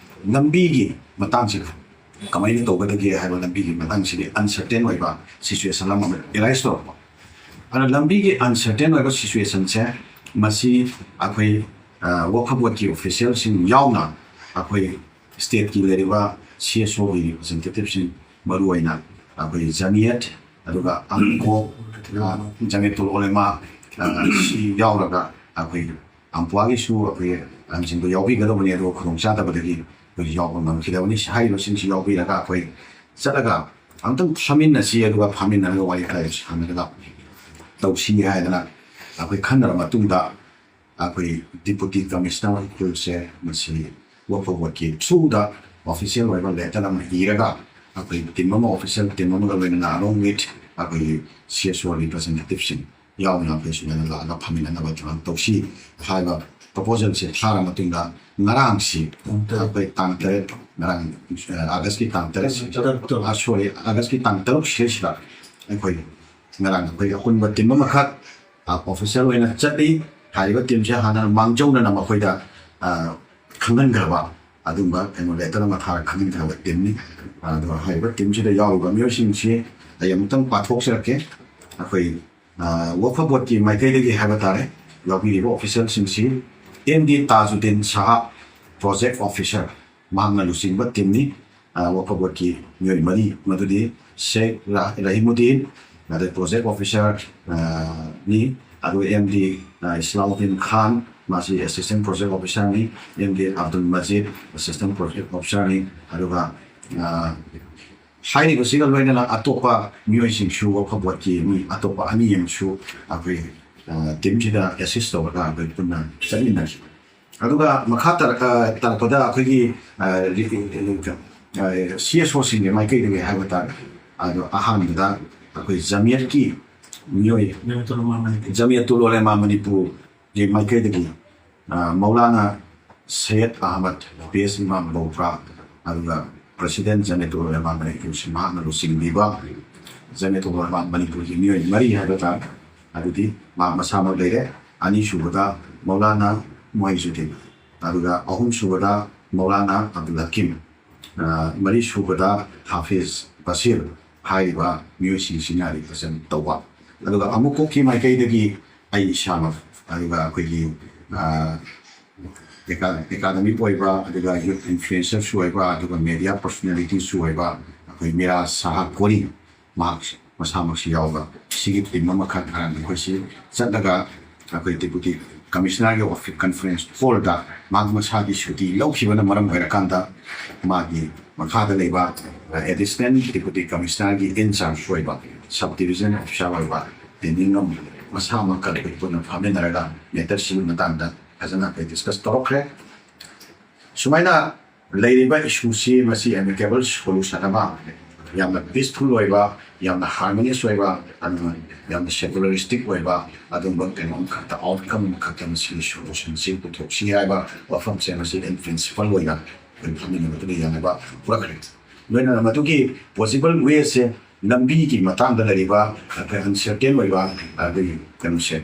ꯂꯝꯕꯤꯒꯤ ꯃꯇꯥꯡꯁꯤꯗ ꯀꯃꯥꯏꯅ ꯇꯧꯒꯗꯒꯦ ꯍꯥꯏꯕ ꯂꯝꯕꯤꯒꯤ ꯃꯇꯥꯡꯁꯤꯗꯤ ꯑꯟꯁꯔꯇꯦꯟ ꯑꯣꯏꯕ ꯁꯤꯆꯨꯋꯦꯁꯟ ꯑꯃ ꯑꯦꯔꯥꯏꯁ ꯇꯧꯔꯛꯄ꯫ ꯑꯗꯣ ꯂꯝꯕꯤꯒꯤ ꯑꯟꯁꯔꯇꯦꯟ ꯑꯣꯏꯕ ꯁꯤꯆꯨꯋꯦꯁꯟꯁꯦ ꯃꯁꯤ ꯑꯩꯈꯣꯏ, ꯑ, ꯋꯛꯐ ꯕꯣꯔꯗꯀꯤ ꯑꯣꯐꯤꯁꯤꯌꯦꯜꯁꯤꯡ ꯌꯥꯎꯅ ꯑꯩꯈꯣꯏ ꯁ꯭ꯇꯦꯠꯀꯤ ꯂꯩꯔꯤꯕ ꯁꯤ ꯑꯦꯁ ꯑꯣꯒꯤ ꯔꯤꯄ꯭ꯔꯖꯦꯟꯇꯦꯇꯤꯚꯁꯤꯡ, ꯃꯔꯨꯑꯣꯏꯅ ꯑꯩꯈꯣꯏ ꯖꯃꯤꯌꯠ, ꯑꯗꯨꯒ ꯑꯝꯀꯣ, ꯑ, ꯖꯃꯤꯌꯠꯇꯨꯜ ꯎꯂꯦꯃꯥ, ꯑ, ꯁꯤ ꯌꯥꯎꯔꯒ ꯑꯩꯈꯣꯏ ꯑꯝꯄ꯭ꯋꯥꯒꯤꯁꯨ ꯑꯩꯈꯣꯏ ꯂꯝꯁꯤꯡꯗꯣ ꯌꯥꯎꯕꯤꯒꯗꯕꯅꯤ, ꯑꯗꯨꯒ ꯈꯨꯗꯣꯡꯆꯥꯗꯕꯗꯒꯤ ꯑꯩꯈꯣꯏ ꯌꯥꯎꯕ ꯉꯝꯈꯤꯗꯕꯅꯤ꯫ ꯍꯥꯏꯔꯤꯕꯁꯤꯡꯁꯤ ꯌꯥꯎꯕꯤꯔꯒ ꯑꯩꯈꯣꯏ ꯆꯠꯂꯒ ꯑꯝꯇꯪ ꯐꯝꯃꯤꯟꯅꯁꯤ, ꯑꯗꯨꯒ ꯐꯝꯃꯤꯟꯅꯔꯒ ꯋꯥꯔꯤ ꯋꯥꯇꯥꯏ ꯁꯥꯟꯅꯔꯒ ꯇꯧꯁꯤ ꯍꯥꯏꯗꯅ ꯑꯩꯈꯣꯏ ꯈꯟꯅꯔ ꯃꯇꯨꯡꯗ ꯑꯩꯈꯣꯏ ꯗꯤꯄꯨꯇꯤ ꯀꯃꯤꯁꯅꯔ ꯎꯈ꯭ꯔꯨꯜꯁꯦ ꯃꯁꯤ ꯋꯛꯐ ꯕꯣꯔꯗꯀꯤ ꯊ꯭ꯔꯨꯗ ꯑꯣꯐꯤꯁꯤꯌꯦꯜ ꯑꯣꯏꯕ ꯂꯦꯇꯔ ꯑꯃ ꯏꯔꯒ ꯑꯩꯈꯣꯏ ꯇꯤꯝ ꯑꯃ, ꯑꯣꯐꯤꯁꯤꯌꯦꯜ ꯇꯤꯝ ꯑꯃꯒ ꯂꯣꯏꯅꯅ along with ꯑꯩꯈꯣꯏꯒꯤ ꯁꯤ ꯑꯦꯁ ꯑꯣ ꯔꯤꯄ꯭ꯔꯖꯦꯟꯇꯦꯇꯤꯚꯁꯤꯡ ꯌꯥꯎꯅ ꯑꯩꯈꯣꯏ ꯁꯨꯃꯥꯏꯅ ꯂꯥꯛꯑꯒ ꯐꯝꯃꯤꯟꯅꯅꯕ ꯊꯧꯔꯥꯡ ꯇꯧꯁꯤ ꯍꯥꯏꯕ ꯄ꯭ꯔꯄꯣꯖꯦꯜꯁꯦ ꯊꯥꯔ ꯃꯇꯨꯡꯗ ꯉꯔꯥꯡꯁꯤ ꯑꯩꯈꯣꯏ ꯇꯥꯡ ꯇꯔꯦꯠ, ꯉꯔꯥꯡ, ꯑ, ꯑꯥꯒꯁꯀꯤ ꯇꯥꯡ ꯇꯔꯦꯠ, ꯇꯔꯨꯛꯇ꯫ ꯑ, ꯁꯣꯔꯤ, ꯑꯥꯒꯁꯀꯤ ꯇꯥꯡ ꯇꯔꯨꯛ ꯁꯤꯗꯩꯁꯤꯗ ꯑꯩꯈꯣꯏ ꯉꯔꯥꯡ ꯑꯩꯈꯣꯏ ꯑꯄꯨꯟꯕ ꯇꯤꯝ ꯑꯃꯈꯛ, ꯑ, ꯑꯣꯐꯤꯁꯤꯌꯦꯜ ꯑꯣꯏꯅ ꯆꯠꯂꯤ꯫ ꯍꯥꯏꯔꯤꯕ ꯇꯤꯝꯁꯦ ꯍꯥꯟꯅ ꯃꯥꯡꯖꯧꯅꯅ ꯃꯈꯣꯏꯗ ꯈꯪꯍꯟꯈ꯭ꯔꯕ ꯑꯗꯨꯝꯕ ꯀꯩꯅꯣ ꯂꯦꯇꯔ ꯑꯃ ꯊꯥꯔꯒ ꯈꯪꯍꯟꯈ꯭ꯔꯕ ꯇꯤꯝꯅꯤ꯫ ꯑꯗꯣ ꯍꯥꯏꯔꯤꯕ ꯇꯤꯝꯁꯤꯗ ꯌꯥꯎꯔꯤꯕ ꯃꯤꯑꯣꯏꯁꯤꯡꯁꯤ ꯑꯩ ꯑꯃꯨꯛꯇꯪ ꯄꯥꯊꯣꯛꯆꯔꯛꯀꯦ꯫ ꯑꯩꯈꯣꯏ ꯋꯥꯐ ꯕꯣꯔꯗꯀꯤ ꯃꯥꯏꯀꯩꯗꯒꯤ ꯍꯥꯏꯕ ꯇꯥꯔꯦ, ꯌꯥꯎꯕꯤꯔꯤꯕ ꯑꯣꯐꯤꯁꯤꯌꯦꯜꯁꯤꯡꯁꯤ ꯑꯦꯝ ꯗꯤ ꯇꯥꯖꯨꯗꯤꯟ ꯁꯍꯥ, ꯄ꯭ꯔꯣꯖꯦꯛ ꯑꯣꯐꯤꯁꯥꯔ, ꯃꯍꯥꯛꯅ ꯂꯨꯆꯤꯡꯕ ꯇꯤꯝꯅꯤ꯫ ꯋꯥꯐ ꯕꯣꯔꯗꯀꯤ ꯃꯤꯑꯣꯏ ꯃꯔꯤ, ꯃꯗꯨꯗꯤ ꯁꯦꯈ ꯔꯥ- ꯔꯍꯤꯃꯨꯗꯤꯟ, ꯑꯗꯩ ꯄ꯭ꯔꯣꯖꯦꯛ ꯑꯣꯐꯤꯁꯥꯔ ꯅꯤ, ꯑꯗꯨꯒ ꯑꯦꯝ ꯗꯤ ꯏꯁꯂꯥꯎꯗꯤꯟ ꯈꯥꯟ, ꯃꯥꯁꯤ ꯑꯦꯁꯤꯁꯇꯦꯟ ꯄ꯭ꯔꯣꯖꯦꯛ ꯑꯣꯐꯤꯁꯥꯔꯅꯤ, M D Abdul Majid, assistant project ꯑꯣꯐꯤꯁꯥꯔꯅꯤ꯫ ꯑꯗꯨꯒ ꯍꯥꯏꯔꯤꯕꯁꯤꯒ ꯂꯣꯏꯅꯅ ꯑꯇꯣꯞꯄ ꯃꯤꯑꯣꯏꯁꯤꯡꯁꯨ, ꯋꯥꯐ ꯕꯣꯔꯗꯀꯤ ꯃꯤ ꯑꯇꯣꯞꯄ ꯑꯅꯤ ꯑꯃꯁꯨ ꯑꯩꯈꯣꯏ ꯇꯤꯝꯁꯤꯗ ꯑꯦꯁꯤꯁ ꯇꯧꯔꯒ ꯑꯩꯈꯣꯏ ꯄꯨꯟꯅ ꯆꯠꯃꯤꯟꯅꯈꯤ꯫ ꯑꯗꯨꯒ ꯃꯈꯥ ꯇꯥꯔꯛ- ꯇꯥꯔꯛꯄꯗ ꯑꯩꯈꯣꯏꯒꯤ ꯁꯤ ꯑꯦꯁ ꯑꯣꯁꯤꯡꯒꯤ ꯃꯥꯏꯀꯩꯗꯒꯤ ꯍꯥꯏꯕ ꯇꯥꯔꯦ꯫ ꯑꯗꯣ ꯑꯍꯥꯟꯕꯗ ꯑꯩꯈꯣꯏ ꯖꯃꯤꯌꯠꯀꯤ ꯃꯤꯑꯣꯏ, ꯖꯃꯤꯌꯠꯇꯨꯜ ꯎꯂꯦꯃꯥ ꯃꯅꯤꯄꯨꯔꯒꯤ ꯃꯥꯏꯀꯩꯗꯒꯤ ꯃꯧꯂꯥꯅꯥ ꯁꯩꯌꯗ ꯑꯍꯃꯗ ꯄꯤ ꯑꯦꯁ ꯏꯃꯥꯝ ꯕꯧꯄ꯭ꯔꯥ, ꯑꯗꯨꯒ ꯄ꯭ꯔꯁꯤꯗꯦꯟ ꯖꯃꯤꯌꯠꯇꯨꯜ ꯎꯂꯦꯃꯥ ꯃꯅꯤꯄꯨꯔꯁꯤ ꯃꯍꯥꯛꯅ ꯂꯨꯆꯤꯡꯕꯤꯕ ꯖꯃꯤꯌꯠꯇꯨꯜ ꯎꯂꯦꯃꯥ ꯃꯅꯤꯄꯨꯔꯒꯤ ꯃꯤꯑꯣꯏ ꯃꯔꯤ ꯍꯥꯏꯕ ꯇꯥꯔꯦ꯫ ꯑꯗꯨꯗꯤ ꯃꯍꯥꯛ ꯃꯁꯥꯃꯛ ꯂꯩꯔꯦ꯫ ꯑꯅꯤꯁꯨꯕꯗ ꯃꯧꯂꯥꯅꯥ ꯃꯣꯍꯤꯖꯨꯗꯤꯟ, ꯑꯗꯨꯒ ꯑꯍꯨꯝꯁꯨꯕꯗ ꯃꯧꯂꯥꯅꯥ ꯑꯕꯗꯨꯜ ꯍꯀꯤꯝ, ꯃꯔꯤꯁꯨꯕꯗ ꯍꯥꯐꯤꯖ ꯕꯁꯤꯔ꯫ ꯍꯥꯏꯔꯤꯕ ꯃꯤꯑꯣꯏꯁꯤꯡꯁꯤꯅ represent ꯇꯧꯕ꯫ ꯑꯗꯨꯒ ꯑꯃꯨꯛꯀꯣꯛꯀꯤ ꯃꯥꯏꯀꯩꯗꯒꯤ ꯑꯩ ꯏꯁꯥꯃꯛ, ꯑꯗꯨꯒ ꯑꯩꯈꯣꯏꯒꯤ ꯑꯦꯀꯥꯗꯃꯤꯛ ꯑꯣꯏꯕ, ꯑꯗꯨꯒ ꯌꯨꯠ ꯏꯟꯐ꯭ꯂꯨꯌꯦꯟꯁꯔꯁꯨ ꯑꯣꯏꯕ, ꯑꯗꯨꯒ ꯃꯦꯗꯤꯌꯥ ꯄꯔꯁꯣꯅꯦꯂꯤꯇꯤꯁꯨ ꯑꯣꯏꯕ ꯑꯩꯈꯣꯏ ꯃꯤꯔꯥꯖ ꯁꯥꯍꯥ ꯀꯣꯔꯤ, ꯃꯍꯥꯛ ꯃꯁꯥꯃꯛꯁꯨ ꯌꯥꯎꯕ, ꯁꯤꯒꯤ ꯇꯤꯝ ꯑꯃꯈꯛ ꯉꯔꯥꯡ ꯑꯩꯈꯣꯏꯁꯤ ꯆꯠꯂꯒ ꯑꯩꯈꯣꯏ ꯗꯤꯄꯨꯇꯤ ꯀꯃꯤꯁꯅꯔꯒꯤ ꯑꯣꯐꯤꯁ ꯀꯟꯐꯔꯦꯟꯁ ꯍꯣꯜꯗ ꯃꯍꯥꯛ ꯃꯁꯥꯒꯤ ꯁꯨꯇꯤ ꯂꯧꯈꯤꯕꯅ ꯃꯔꯝ ꯑꯣꯏꯔꯀꯥꯟꯗ ꯃꯥꯒꯤ ꯃꯈꯥꯗ ꯂꯩꯕ ꯑꯦꯗꯤꯁꯅꯦꯜ ꯗꯤꯄꯨꯇꯤ ꯀꯃꯤꯁꯅꯔꯒꯤ ꯏꯟꯆꯥꯔꯖ ꯑꯣꯏꯕ, ꯁꯕ ꯗꯤꯕꯤꯖꯟ ꯑꯣꯐꯤꯁꯥꯔ ꯑꯣꯏꯕ ꯇꯦꯅꯤꯡꯉꯝ ꯃꯁꯥꯃꯛꯀ ꯑꯩꯈꯣꯏ ꯄꯨꯟꯅ ꯐꯝꯃꯤꯟꯅꯔꯒ ꯃꯦꯇꯔꯁꯤꯒꯤ ꯃꯇꯥꯡꯗ ꯐꯖꯅ ꯑꯩꯈꯣꯏ ꯗꯤꯁꯀꯁ ꯇꯧꯔꯛꯈ꯭ꯔꯦ꯫ ꯁꯨꯃꯥꯏꯅ ꯂꯩꯔꯤꯕ ꯏꯁꯨꯁꯤ ꯃꯁꯤ ꯑꯦꯃꯤꯀꯦꯕꯜ ꯁꯣꯂꯨꯁꯟ ꯑꯃ, ꯌꯥꯝꯅ ꯄꯤꯁꯐꯨꯜ ꯑꯣꯏꯕ, ꯌꯥꯝꯅ ꯍꯥꯔꯃꯣꯅꯤꯌꯁ ꯑꯣꯏꯕ, ꯑꯗꯨꯒ ꯌꯥꯝꯅ ꯁꯦꯀꯨꯂꯔꯤꯁꯇꯤꯛ ꯑꯣꯏꯕ ꯑꯗꯨꯒꯨꯝꯕ ꯀꯩꯅꯣ ꯑꯃꯈꯛꯇ, ꯑꯥꯎꯠꯀꯝ ꯑꯃꯈꯛꯇ ꯃꯁꯤꯒꯤ ꯁꯣꯂꯨꯁꯟꯁꯤ ꯄꯨꯊꯣꯛꯁꯤ ꯍꯥꯏꯕ ꯋꯥꯐꯝꯁꯦ ꯃꯁꯤ in principle ꯑꯣꯏꯅ ꯑꯩꯈꯣꯏ ꯐꯝꯃꯤꯟꯅꯕꯗꯨꯗ ꯌꯥꯅꯕ ꯄꯨꯔꯛꯈ꯭ꯔꯦ꯫ ꯂꯣꯏꯅꯅ ꯃꯗꯨꯒꯤ ꯄꯣꯁꯤꯕꯜ ꯋꯦꯁꯦ, ꯂꯝꯕꯤꯒꯤ ꯃꯇꯥꯡꯗ ꯂꯩꯔꯤꯕ ꯑꯩꯈꯣꯏ ꯑꯟꯁꯔꯇꯦꯟ ꯑꯣꯏꯕ ꯑꯩꯈꯣꯏꯒꯤ ꯀꯩꯅꯣꯁꯦ,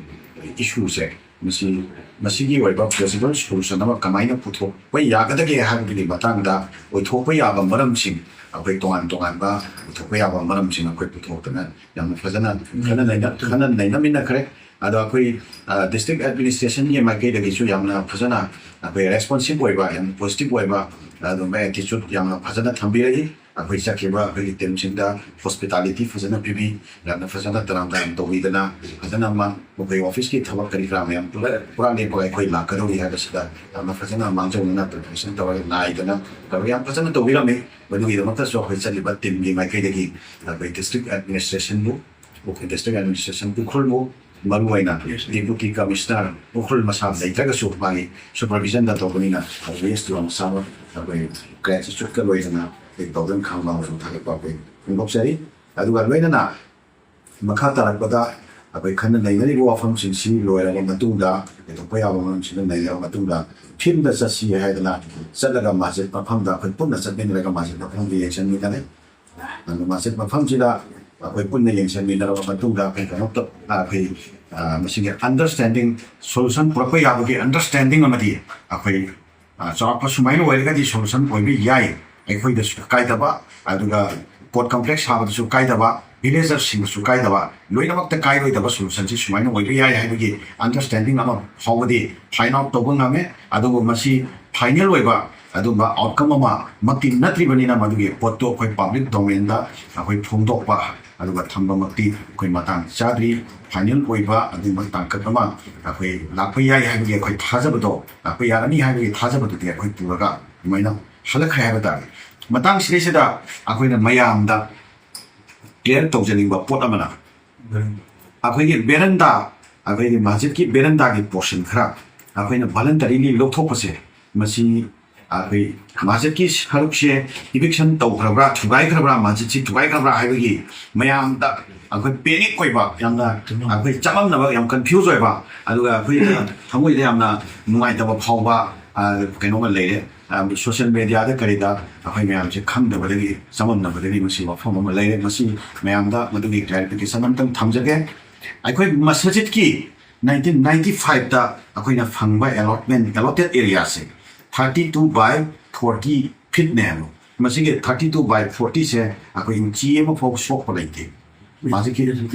ꯏꯁꯨꯁꯦ ꯃꯁꯤ ꯃꯁꯤꯒꯤ ꯑꯣꯏꯕ ꯄꯣꯁꯤꯕꯜ ꯁꯣꯂꯨꯁꯟ ꯑꯃ ꯀꯃꯥꯏꯅ ꯄꯨꯊꯣꯛꯄ ꯌꯥꯒꯗꯒꯦ ꯍꯥꯏꯕꯒꯤ ꯃꯇꯥꯡꯗ ꯑꯣꯏꯊꯣꯛꯄ ꯌꯥꯕ ꯃꯔꯝꯁꯤꯡ, ꯑꯩꯈꯣꯏ ꯇꯣꯉꯥꯟ ꯇꯣꯉꯥꯟꯕ ꯑꯣꯏꯊꯣꯛꯄ ꯌꯥꯕ ꯃꯔꯝꯁꯤꯡ ꯑꯩꯈꯣꯏ ꯄꯨꯊꯣꯛꯇꯅ ꯌꯥꯝꯅ ꯐꯖꯅ ꯈꯟꯅ ꯅꯩꯅ- ꯈꯟꯅ ꯅꯩꯅꯃꯤꯟꯅꯈ꯭ꯔꯦ꯫ ꯑꯗꯣ ꯑꯩꯈꯣꯏ ꯗꯤꯁꯇ꯭ꯔꯤꯛ ꯑꯦꯗꯃꯤꯅꯤꯁꯇ꯭ꯔꯦꯁꯟꯒꯤ ꯃꯥꯏꯀꯩꯗꯒꯤꯁꯨ ꯌꯥꯝꯅ ꯐꯖꯅ ꯑꯩꯈꯣꯏ ꯔꯦꯁꯄꯣꯟꯁꯤꯞ ꯑꯣꯏꯕ, ꯌꯥꯝ ꯄꯣꯖꯤꯇꯤꯞ ꯑꯣꯏꯕ, ꯑꯗꯨꯝꯕ ꯑꯦꯇꯤꯆꯨꯠ ꯌꯥꯝꯅ ꯐꯖꯅ ꯊꯝꯕꯤꯔꯛꯏ꯫ ꯑꯩꯈꯣꯏ ꯆꯠꯈꯤꯕ ꯑꯩꯈꯣꯏꯒꯤ ꯇꯤꯝꯁꯤꯡꯗ ꯍꯣꯁꯄꯤꯇꯥꯂꯤꯇꯤ ꯐꯖꯅ ꯄꯤꯕꯤ, ꯌꯥꯝꯅ ꯐꯖꯅ ꯇꯔꯥꯝ ꯇꯔꯥꯝ ꯇꯧꯕꯤꯗꯅ, ꯐꯖꯅ ꯃꯥ ꯃꯈꯣꯏ ꯑꯣꯐꯤꯁꯀꯤ ꯊꯕꯛ ꯀꯔꯤ ꯀꯔꯥ ꯃꯌꯥꯝ ꯄꯨꯔꯥ ꯄꯨꯔꯥ ꯂꯦꯞꯄꯒ ꯑꯩꯈꯣꯏ ꯂꯥꯛꯀꯗꯧꯔꯤ ꯍꯥꯏꯕꯁꯤꯗ ꯌꯥꯝꯅ ꯐꯖꯅ ꯃꯥꯡꯖꯧꯅꯅ ꯄ꯭ꯔꯤꯄꯦꯔꯦꯁꯟ ꯇꯧꯔꯒ ꯉꯥꯏꯗꯅ ꯇꯧꯔꯒ ꯌꯥꯝ ꯐꯖꯅ ꯇꯧꯕꯤꯔꯝꯃꯤ꯫ ꯃꯗꯨꯒꯤꯗꯃꯛꯇꯁꯨ ꯑꯩꯈꯣꯏ ꯆꯠꯂꯤꯕ ꯇꯤꯝꯒꯤ ꯃꯥꯏꯀꯩꯗꯒꯤ ꯑꯩꯈꯣꯏ ꯗꯤꯁꯇ꯭ꯔꯤꯛ ꯑꯦꯗꯃꯤꯅꯤꯁꯇ꯭ꯔꯦꯁꯟꯕꯨ, ꯑꯩꯈꯣꯏ ꯗꯤꯁꯇ꯭ꯔꯤꯛ ꯑꯦꯗꯃꯤꯅꯤꯁꯇ꯭ꯔꯦꯁꯟ ꯎꯈ꯭ꯔꯨꯜꯕꯨ, ꯃꯔꯨꯑꯣꯏꯅ ꯗꯦꯄꯨꯇꯤ ꯀꯃꯤꯁꯅꯔ ꯎꯈ꯭ꯔꯨꯜ ꯃꯁꯥ ꯂꯩꯇ꯭ꯔꯒꯁꯨ ꯃꯥꯒꯤ ꯁꯨꯄꯔꯚꯤꯖꯟꯗ ꯇꯧꯕꯅꯤꯅ ꯑꯩꯈꯣꯏ ꯔꯦꯁ ꯌꯥꯝ ꯆꯥꯕ ꯑꯩꯈꯣꯏ ꯒ꯭ꯔꯦꯇꯤꯆꯨꯠꯀ ꯂꯣꯏꯅꯅ ꯑꯩꯈꯣꯏ ꯇꯧꯗꯨꯅ ꯈꯥꯡꯕ ꯑꯃꯁꯨꯡ ꯊꯥꯒꯠꯄ ꯑꯩꯈꯣꯏ ꯐꯣꯡꯗꯣꯛꯆꯔꯤ꯫ ꯑꯗꯨꯒ ꯂꯣꯏꯅꯅ ꯃꯈꯥ ꯇꯥꯔꯛꯄꯗ ꯑꯩꯈꯣꯏ ꯈꯟꯅ ꯅꯩꯅꯔꯤꯕ ꯋꯥꯐꯝꯁꯤꯡꯁꯤ ꯂꯣꯏꯔꯕ ꯃꯇꯨꯡꯗ, ꯀꯩꯗꯧꯕ ꯌꯥꯕ ꯃꯔꯝꯁꯤꯡꯗ ꯅꯩꯅꯔꯕ ꯃꯇꯨꯡꯗ, ꯐꯤꯜꯗ ꯆꯠꯁꯤ ꯍꯥꯏꯗꯅ ꯆꯠꯂꯒ ꯃꯥꯁꯦ ꯃꯐꯝꯗ ꯑꯩꯈꯣꯏ ꯄꯨꯟꯅ ꯆꯠꯃꯤꯟꯅꯔꯒ ꯃꯥꯁꯦ ꯃꯐꯝꯗ ꯌꯦꯡꯁꯤꯟꯃꯤꯟꯅꯔꯦ꯫ ꯑꯗꯨ ꯃꯥꯁꯦ ꯃꯐꯝꯁꯤꯗ ꯑꯩꯈꯣꯏ ꯄꯨꯟꯅ ꯌꯦꯡꯁꯤꯟꯃꯤꯟꯅꯔꯕ ꯃꯇꯨꯡꯗ ꯑꯩꯈꯣꯏ ꯀꯩꯅꯣꯝꯇ ꯑꯩꯈꯣꯏ ꯃꯁꯤꯒꯤ ꯑꯟꯗꯔꯁꯇꯦꯟꯗꯤꯡ, ꯁꯣꯂꯨꯁꯟ ꯄꯨꯔꯛꯄ ꯌꯥꯕꯒꯤ ꯑꯟꯗꯔꯁꯇꯦꯟꯗꯤꯡ ꯑꯃꯗꯤ ꯑꯩꯈꯣꯏ ꯆꯥꯎꯔꯥꯛꯄ ꯁꯨꯃꯥꯏꯅ ꯑꯣꯏꯔꯒꯗꯤ ꯁꯣꯂꯨꯁꯟ ꯑꯣꯏꯕ ꯌꯥꯏ, ꯑꯩꯈꯣꯏꯗꯁꯨ ꯀꯥꯏꯗꯕ, ꯑꯗꯨꯒ ꯄꯣꯠ ꯀꯝꯄ꯭ꯂꯦꯛꯁ ꯁꯥꯕꯗꯁꯨ ꯀꯥꯏꯗꯕ, ꯚꯤꯂꯦꯖꯔꯁꯤꯡꯗꯁꯨ ꯀꯥꯏꯗꯕ, ꯂꯣꯏꯅꯃꯛꯇ ꯀꯥꯏꯔꯣꯏꯗꯕ ꯁꯣꯂꯨꯁꯟꯁꯤ ꯁꯨꯃꯥꯏꯅ ꯑꯣꯏꯕ ꯌꯥꯏ ꯍꯥꯏꯕꯒꯤ ꯑꯟꯗꯔꯁꯇꯦꯟꯗꯤꯡ ꯑꯃ ꯐꯥꯎꯕꯗꯤ ꯐꯥꯏꯟ ꯑꯥꯎꯠ ꯇꯧꯕ ꯉꯝꯃꯦ꯫ ꯑꯗꯨꯕꯨ ꯃꯁꯤ ꯐꯥꯏꯅꯦꯜ ꯑꯣꯏꯕ ꯑꯗꯨꯒꯨꯝꯕ ꯑꯥꯎꯠꯀꯝ ꯑꯃꯃꯛꯇꯤ ꯅꯠꯇ꯭ꯔꯤꯕꯅꯤꯅ ꯃꯗꯨꯒꯤ ꯄꯣꯠꯇꯨ ꯑꯩꯈꯣꯏ ꯄꯥꯕ꯭ꯂꯤꯛ ꯗꯣꯃꯦꯟꯗ ꯑꯩꯈꯣꯏ ꯐꯣꯡꯗꯣꯛꯄ ꯑꯗꯨꯒ ꯊꯝꯕꯃꯛꯇꯤ ꯑꯩꯈꯣꯏ ꯃꯇꯥꯡ ꯆꯥꯗ꯭ꯔꯤ꯫ ꯐꯥꯏꯅꯦꯜ ꯑꯣꯏꯕ ꯑꯗꯨꯒꯨꯝꯕ ꯇꯥꯡꯀꯛ ꯑꯃ ꯑꯩꯈꯣꯏ ꯂꯥꯛꯄ ꯌꯥꯏ ꯍꯥꯏꯕꯒꯤ ꯑꯩꯈꯣꯏ ꯊꯥꯖꯕꯗꯣ, ꯂꯥꯛꯄ ꯌꯥꯔꯅꯤ ꯍꯥꯏꯕꯒꯤ ꯊꯥꯖꯕꯗꯨꯗꯤ ꯑꯩꯈꯣꯏ ꯄꯨꯔꯒ ꯑꯗꯨꯃꯥꯏꯅ ꯍꯜꯂꯛꯈ꯭ꯔꯦ ꯍꯥꯏꯕ ꯇꯥꯔꯦ꯫ ꯃꯇꯥꯡꯁꯤꯗꯩꯁꯤꯗ ꯑꯩꯈꯣꯏꯅ ꯃꯌꯥꯝꯗ ꯀ꯭ꯂꯤꯌꯥꯔ ꯇꯧꯖꯅꯤꯡꯕ ꯄꯣꯠ ꯑꯃꯅ, ꯑꯩꯈꯣꯏꯒꯤ ꯕꯦꯔꯟꯗꯥ, ꯑꯩꯈꯣꯏꯒꯤ ꯃꯁꯖꯤꯠꯀꯤ ꯕꯦꯔꯟꯗꯥꯒꯤ ꯄꯣꯔꯁꯟ ꯈꯔ ꯑꯩꯈꯣꯏꯅ ꯚꯣꯂꯟꯇꯔꯤꯂꯤ ꯂꯧꯊꯣꯛꯄꯁꯦ, ꯃꯁꯤ ꯑꯩꯈꯣꯏ ꯃꯁꯖꯤꯠꯀꯤ ꯁꯔꯨꯛꯁꯦ ꯏꯚꯤꯛꯁꯟ ꯇꯧꯈ꯭ꯔꯕ꯭ꯔꯥ, ꯊꯨꯒꯥꯏꯈ꯭ꯔꯕ꯭ꯔꯥ, ꯃꯁꯖꯤꯠꯁꯤ ꯊꯨꯒꯥꯏꯈ꯭ꯔꯕ꯭ꯔꯥ ꯍꯥꯏꯕꯒꯤ ꯃꯌꯥꯝꯗ ꯑꯩꯈꯣꯏ ꯄꯦꯅꯤꯛ ꯑꯣꯏꯕ, ꯌꯥꯝꯅ ꯑꯩꯈꯣꯏ ꯆꯃꯝꯅꯕ, ꯌꯥꯝ ꯀꯟꯐ꯭ꯌꯨꯁ ꯑꯣꯏꯕ, ꯑꯗꯨꯒ ꯑꯩꯈꯣꯏ ꯊꯃꯣꯏꯗ ꯌꯥꯝꯅ ꯅꯨꯡꯉꯥꯏꯇꯕ ꯐꯥꯎꯕ, ꯑ, ꯀꯩꯅꯣꯝꯃ ꯂꯩꯔꯦ꯫ ꯁꯣꯁꯤꯌꯦꯜ ꯃꯦꯗꯤꯌꯥꯗ ꯀꯔꯤꯗ ꯑꯩꯈꯣꯏ ꯃꯌꯥꯝꯁꯦ ꯈꯪꯗꯕꯗꯒꯤ, ꯆꯃꯝꯅꯕꯗꯒꯤ ꯃꯁꯤ ꯋꯥꯐꯝ ꯑꯃ ꯂꯩꯔꯦ꯫ ꯃꯁꯤ ꯃꯌꯥꯝꯗ ꯃꯗꯨꯒꯤ ꯀ꯭ꯂꯦꯔꯤꯐꯤꯀꯦꯁꯟ ꯑꯝꯇꯪ ꯊꯝꯖꯒꯦ꯫ ꯑꯩꯈꯣꯏ ꯃꯁꯖꯤꯠꯀꯤ ꯅꯥꯏꯟꯇꯤꯟ ꯅꯥꯏꯟꯇꯤ ꯐꯥꯏꯚꯇ ꯑꯩꯈꯣꯏꯅ ꯐꯪꯕ ꯑꯦꯂꯣꯠꯃꯦꯟ ꯑꯦꯂꯣꯇꯦꯠ ꯑꯦꯔꯤꯌꯥꯁꯦ ꯊꯥꯔꯇꯤ ꯇꯨ ꯕꯥꯏ ꯐꯣꯔꯇꯤ ꯐꯤꯠꯅꯦꯕ꯫ ꯃꯁꯤꯒꯤ ꯊꯥꯔꯇꯤ ꯇꯨ ꯕꯥꯏ ꯐꯣꯔꯇꯤꯁꯦ ꯑꯩꯈꯣꯏ ꯏꯟꯆꯤ ꯑꯃꯐꯥꯎ ꯁꯣꯛꯄ ꯂꯩꯇꯦ꯫ ꯃꯁꯤꯒꯤ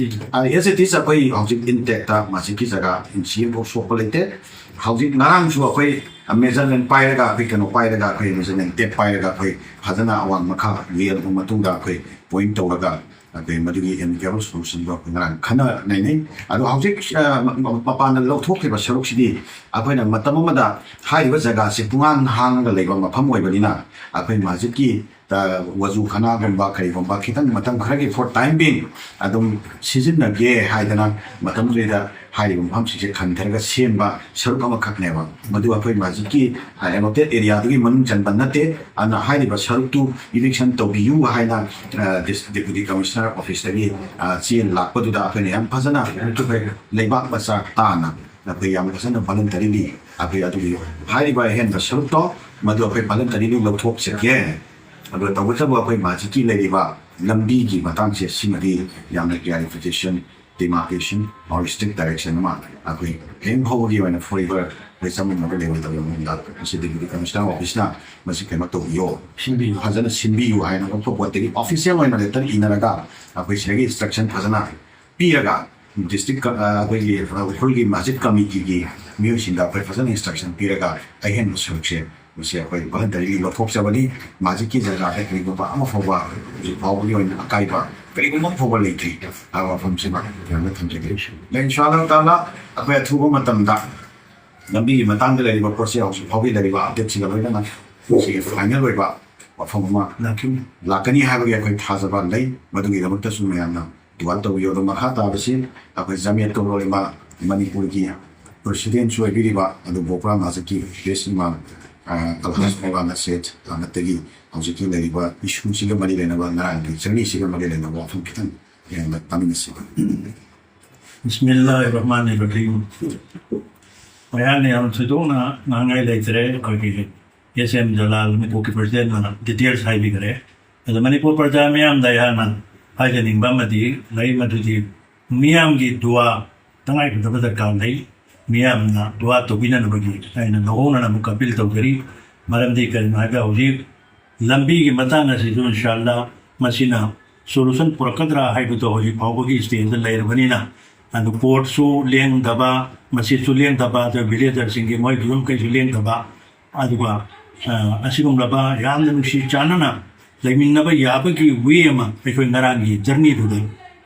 ꯑꯦꯁ ꯏꯠ ꯏꯁ ꯑꯩꯈꯣꯏ ꯍꯧꯖꯤꯛ ꯏꯟꯇꯦꯛꯇ ꯃꯁꯤꯒꯤ ꯖꯒꯥ ꯏꯟꯆꯤ ꯑꯃꯐꯥꯎ ꯁꯣꯛꯄ ꯂꯩꯇꯦ꯫ ꯍꯧꯖꯤꯛ ꯉꯔꯥꯡꯁꯨ ꯑꯩꯈꯣꯏ ꯃꯦꯖꯔꯃꯦꯟ ꯄꯥꯏꯔꯒ ꯑꯩꯈꯣꯏ ꯀꯩꯅꯣ ꯄꯥꯏꯔꯒ ꯑꯩꯈꯣꯏ ꯃꯦꯖꯔꯃꯦꯟ ꯇꯦꯞ ꯄꯥꯏꯔꯒ ꯑꯩꯈꯣꯏ ꯐꯖꯅ ꯑꯋꯥꯡ ꯃꯈꯥ ꯌꯦꯡꯂꯕ ꯃꯇꯨꯡꯗ ꯑꯩꯈꯣꯏ ꯄꯣꯏꯟ ꯇꯧꯔꯒ ꯑꯩꯈꯣꯏ ꯃꯗꯨꯒꯤ ꯑꯦꯃꯤꯀꯦꯕꯜ ꯁꯣꯂꯨꯁꯟꯗꯣ ꯑꯩꯈꯣꯏ ꯉꯔꯥꯡ ꯈꯟꯅ ꯅꯩꯅꯩ꯫ ꯑꯗꯣ ꯍꯧꯖꯤꯛ ꯑ, ꯃ- ꯃꯄꯥꯟꯗ ꯂꯧꯊꯣꯛꯈ꯭ꯔꯤꯕ ꯁꯔꯨꯛꯁꯤꯗꯤ ꯑꯩꯈꯣꯏꯅ ꯃꯇꯝ ꯑꯃꯗ ꯍꯥꯏꯔꯤꯕ ꯖꯒꯥꯁꯤ ꯄꯨꯡꯍꯥꯡ ꯍꯥꯡꯉꯒ ꯂꯩꯕ ꯃꯐꯝ ꯑꯣꯏꯕꯅꯤꯅ ꯑꯩꯈꯣꯏ ꯃꯁꯖꯤꯠꯀꯤ ꯑ, ꯋꯖꯨ ꯈꯅꯥꯒꯨꯝꯕ ꯀꯔꯤꯒꯨꯝꯕ ꯈꯤꯇꯪ ꯃꯇꯝ ꯈꯔꯒꯤ for time being ꯑꯗꯨꯝ ꯁꯤꯖꯤꯟꯅꯒꯦ ꯍꯥꯏꯗꯅ ꯃꯇꯝꯗꯨꯗ ꯍꯥꯏꯔꯤꯕ ꯃꯐꯝꯁꯤꯡꯁꯦ ꯈꯟꯊꯔꯒ ꯁꯦꯝꯕ ꯁꯔꯨꯛ ꯑꯃꯈꯛꯅꯦꯕ꯫ ꯃꯗꯨ ꯑꯩꯈꯣꯏ ꯃꯁꯖꯤꯠꯀꯤ ꯑꯦꯂꯣꯇꯦꯠ ꯑꯦꯔꯤꯌꯥꯗꯨꯒꯤ ꯃꯅꯨꯡ ꯆꯟꯕ ꯅꯠꯇꯦ꯫ ꯑꯗꯨꯅ ꯍꯥꯏꯔꯤꯕ ꯁꯔꯨꯛꯇꯨ ꯏꯚꯤꯛꯁꯟ ꯇꯧꯕꯤꯌꯨ ꯍꯥꯏꯅ ꯗꯤꯁ ꯗꯦꯄꯨꯇꯤ ꯀꯃꯤꯁꯅꯔ ꯑꯣꯐꯤꯁꯇꯒꯤ ꯆꯦ ꯂꯥꯛꯄꯗꯨꯗ ꯑꯩꯈꯣꯏꯅ ꯌꯥꯝ ꯐꯖꯅ ꯑꯩꯈꯣꯏ ꯂꯩꯕꯥꯛ ꯃꯆꯥ ꯇꯥꯅ ꯑꯩꯈꯣꯏ ꯌꯥꯝ ꯐꯖꯅ ꯚꯣꯂꯟꯇꯔꯤꯂꯤ ꯑꯩꯈꯣꯏ ꯑꯗꯨꯒꯤ ꯍꯥꯏꯔꯤꯕ ꯑꯍꯦꯟꯕ ꯁꯔꯨꯛꯇꯣ ꯃꯗꯨ ꯑꯩꯈꯣꯏ ꯚꯣꯂꯟꯇꯔꯤꯂꯤ ꯂꯧꯊꯣꯛꯆꯒꯦ꯫ ꯑꯗꯨꯒ ꯇꯧꯕꯇꯕꯨ ꯑꯩꯈꯣꯏ ꯃꯁꯖꯤꯠꯀꯤ ꯂꯩꯔꯤꯕ ꯂꯝꯕꯤꯒꯤ ꯃꯇꯥꯡꯁꯦ ꯁꯤꯃꯗꯤ ꯌꯥꯝꯅ clarification demarcation or strict direction ꯑꯃ ꯑꯩꯈꯣꯏ ꯍꯌꯦꯡ ꯐꯥꯎꯕꯒꯤ ꯑꯣꯏꯅ ꯐꯣꯔ ꯑꯦꯚꯔ ꯑꯩꯈꯣꯏ ꯆꯃꯝꯅꯕ ꯂꯩꯔꯣꯏꯗꯕ ꯃꯑꯣꯡꯗ ꯃꯁꯤ ꯗꯦꯄꯨꯇꯤ ꯀꯃꯤꯁꯅꯔ ꯑꯣꯐꯤꯁꯅ ꯃꯁꯤ ꯀꯩꯅꯣ ꯇꯧꯕꯤꯌꯣ, ꯁꯤꯟꯕꯤꯌꯨ, ꯐꯖꯅ ꯁꯤꯟꯕꯤꯌꯨ ꯍꯥꯏꯅ ꯂꯧꯊꯣꯛꯄꯗꯒꯤ ꯑꯣꯐꯤꯁꯤꯌꯦꯜ ꯑꯣꯏꯅ ꯂꯦꯇꯔ ꯏꯅꯔꯒ ꯑꯩꯈꯣꯏ ꯁꯤꯗꯒꯤ ꯏꯟꯁꯇ꯭ꯔꯛꯁꯟ ꯐꯖꯅ ꯄꯤꯔꯒ ꯗꯤꯁꯇ꯭ꯔꯤꯛ ꯑꯩꯈꯣꯏꯒꯤ ꯎꯈ꯭ꯔꯨꯜꯒꯤ ꯃꯁꯖꯤꯠ ꯀꯃꯤꯇꯤꯒꯤ ꯃꯤꯑꯣꯏꯁꯤꯡꯗ ꯑꯩꯈꯣꯏ ꯐꯖꯅ ꯏꯟꯁꯇ꯭ꯔꯛꯁꯟ ꯄꯤꯔꯒ ꯑꯍꯦꯟꯕ ꯁꯔꯨꯛꯁꯦ ꯃꯁꯤ ꯑꯩꯈꯣꯏ ꯚꯣꯂꯟꯇꯔꯤꯂꯤ ꯂꯧꯊꯣꯛꯆꯕꯅꯤ꯫ ꯃꯁꯖꯤꯠꯀꯤ ꯖꯒꯥꯗ ꯀꯔꯤꯒꯨꯝꯕ ꯑꯃ ꯐꯥꯎꯕ ꯍꯧꯖꯤꯛ ꯐꯥꯎꯕꯒꯤ ꯑꯣꯏꯅ ꯑꯀꯥꯏꯕ ꯀꯔꯤꯒꯨꯝꯕ ꯑꯃ ꯐꯥꯎꯕ ꯂꯩꯇ꯭ꯔꯤ ꯍꯥꯏꯕ ꯋꯥꯐꯝꯁꯤꯃ ꯃꯌꯥꯝꯗ ꯊꯝꯖꯒꯦ꯫ ꯑꯗ ꯏꯟꯁꯥ ꯑꯜꯂꯥꯍ ꯇꯥꯂꯥ ꯑꯩꯈꯣꯏ ꯑꯊꯨꯕ ꯃꯇꯝꯗ ꯂꯝꯕꯤꯒꯤ ꯃꯇꯥꯡꯗ ꯂꯩꯔꯤꯕ ꯄꯣꯠꯁꯦ ꯍꯧꯖꯤꯛ ꯐꯥꯎꯒꯤ ꯂꯩꯔꯤꯕ ꯑꯞꯗꯦꯠꯁꯤꯒ ꯂꯣꯏꯅꯅ ꯃꯁꯤꯒꯤ ꯐꯥꯏꯅꯦꯜ ꯑꯣꯏꯕ ꯋꯥꯐꯝ ꯑꯃ ꯂꯥꯛꯀꯅꯤ ꯍꯥꯏꯕꯒꯤ ꯑꯩꯈꯣꯏ ꯊꯥꯖꯕ ꯂꯩ꯫ ꯃꯗꯨꯒꯤꯗꯃꯛꯇꯁꯨ ꯃꯌꯥꯝꯅ ꯗꯨꯋꯥ ꯇꯧꯕꯤꯌꯨ꯫ ꯑꯗꯣ ꯃꯈꯥ ꯇꯥꯕꯁꯤ ꯑꯩꯈꯣꯏ ꯖꯃꯤꯌꯠ ꯎꯂꯦꯃꯥ ꯃꯅꯤꯄꯨꯔꯒꯤ ꯄ꯭ꯔꯁꯤꯗꯦꯟꯁꯨ ꯑꯣꯏꯕꯤꯔꯤꯕ ꯑꯗꯨ ꯕꯣꯄ꯭ꯔꯥ ꯃꯁꯖꯤꯠꯀꯤ ꯕꯦꯁ ꯏꯃꯥꯝ ꯑ, ꯑꯜꯍꯥꯖ ꯃꯧꯂꯥꯅꯥ ꯁꯦꯠ ꯑꯍꯃꯗꯇꯒꯤ ꯍꯧꯖꯤꯛꯀꯤ ꯂꯩꯔꯤꯕ ꯏꯁꯨꯁꯤꯒ ꯃꯔꯤ ꯂꯩꯅꯕ, ꯉꯔꯥꯡꯒꯤ ꯖꯔꯅꯤꯁꯤꯒ ꯃꯔꯤ ꯂꯩꯅꯕ ꯋꯥꯐꯝ ꯈꯤꯇꯪ ꯌꯥꯝꯅ ꯇꯥꯃꯤꯟꯅꯁꯤ꯫ ꯕꯤꯁꯃꯤꯜꯂꯥꯍꯤꯔ ꯔꯍꯃꯥꯅꯤꯔ ꯔꯍꯤꯝ꯫ ꯃꯌꯥꯝꯅ ꯌꯥꯝ ꯊꯣꯏꯗꯣꯛꯅ ꯉꯥꯡꯉꯥꯏ ꯂꯩꯇ꯭ꯔꯦ꯫ ꯑꯩꯈꯣꯏꯒꯤ ꯑꯦꯁ ꯑꯦꯝ ꯖꯂꯥꯜ ꯃꯅꯤꯄꯨꯔꯒꯤ ꯄ꯭ꯔꯁꯤꯗꯦꯟꯅ ꯗꯤꯇꯦꯜꯁ ꯍꯥꯏꯕꯤꯈ꯭ꯔꯦ꯫ ꯑꯗꯣ ꯃꯅꯤꯄꯨꯔ ꯄ꯭ꯔꯖꯥ ꯃꯤꯌꯥꯝꯗ ꯑꯩꯍꯥꯛꯅ ꯍꯥꯏꯖꯅꯤꯡꯕ ꯑꯃꯗꯤ ꯂꯩ, ꯃꯗꯨꯗꯤ ꯃꯤꯌꯥꯝꯒꯤ ꯗꯨꯋꯥ ꯇꯉꯥꯏꯐꯗꯕ ꯗꯔꯀꯥꯔ ꯂꯩ꯫ ꯃꯤꯌꯥꯝꯅ ꯗꯨꯋꯥ ꯇꯧꯕꯤꯅꯅꯕꯒꯤ ꯑꯩꯅ ꯅꯧꯍꯧꯅꯅ ꯑꯃꯨꯛ ꯑꯄꯤꯜ ꯇꯧꯖꯔꯤ꯫ ꯃꯔꯝꯗꯤ ꯀꯔꯤꯅꯣ ꯍꯥꯏꯕꯗ, ꯍꯧꯖꯤꯛ ꯂꯝꯕꯤꯒꯤ ꯃꯇꯥꯡ ꯑꯁꯤꯁꯨ ꯏꯟꯁꯥ ꯑꯜꯂꯥ ꯃꯁꯤꯅ ꯁꯣꯂꯨꯁꯟ ꯄꯨꯔꯛꯀꯗ꯭ꯔꯥ ꯍꯥꯏꯕꯗꯣ ꯍꯧꯖꯤꯛ ꯐꯥꯎꯕꯒꯤ ꯁ꯭ꯇꯦꯖꯇ ꯂꯩꯔꯕꯅꯤꯅ, ꯑꯗꯨ ꯀꯣꯔꯠꯁꯨ ꯂꯦꯡꯗꯕ, ꯃꯁꯖꯤꯠꯁꯨ ꯂꯦꯡꯗꯕ, ꯑꯗꯨ ꯚꯤꯂꯦꯖꯔꯁꯤꯡꯒꯤ ꯃꯣꯏ ꯌꯨꯝ ꯀꯩꯁꯨ ꯂꯦꯡꯗꯕ, ꯑꯗꯨꯒ ꯑ, ꯑꯁꯤꯒꯨꯝꯂꯕ ꯌꯥꯝꯅ ꯅꯨꯡꯁꯤ ꯆꯥꯟꯅꯅ ꯂꯩꯃꯤꯟꯅꯕ ꯌꯥꯕꯒꯤ ꯋꯦ ꯑꯃ ꯑꯩꯈꯣꯏ ꯉꯔꯥꯡꯒꯤ ꯖꯔꯅꯤꯗꯨꯗ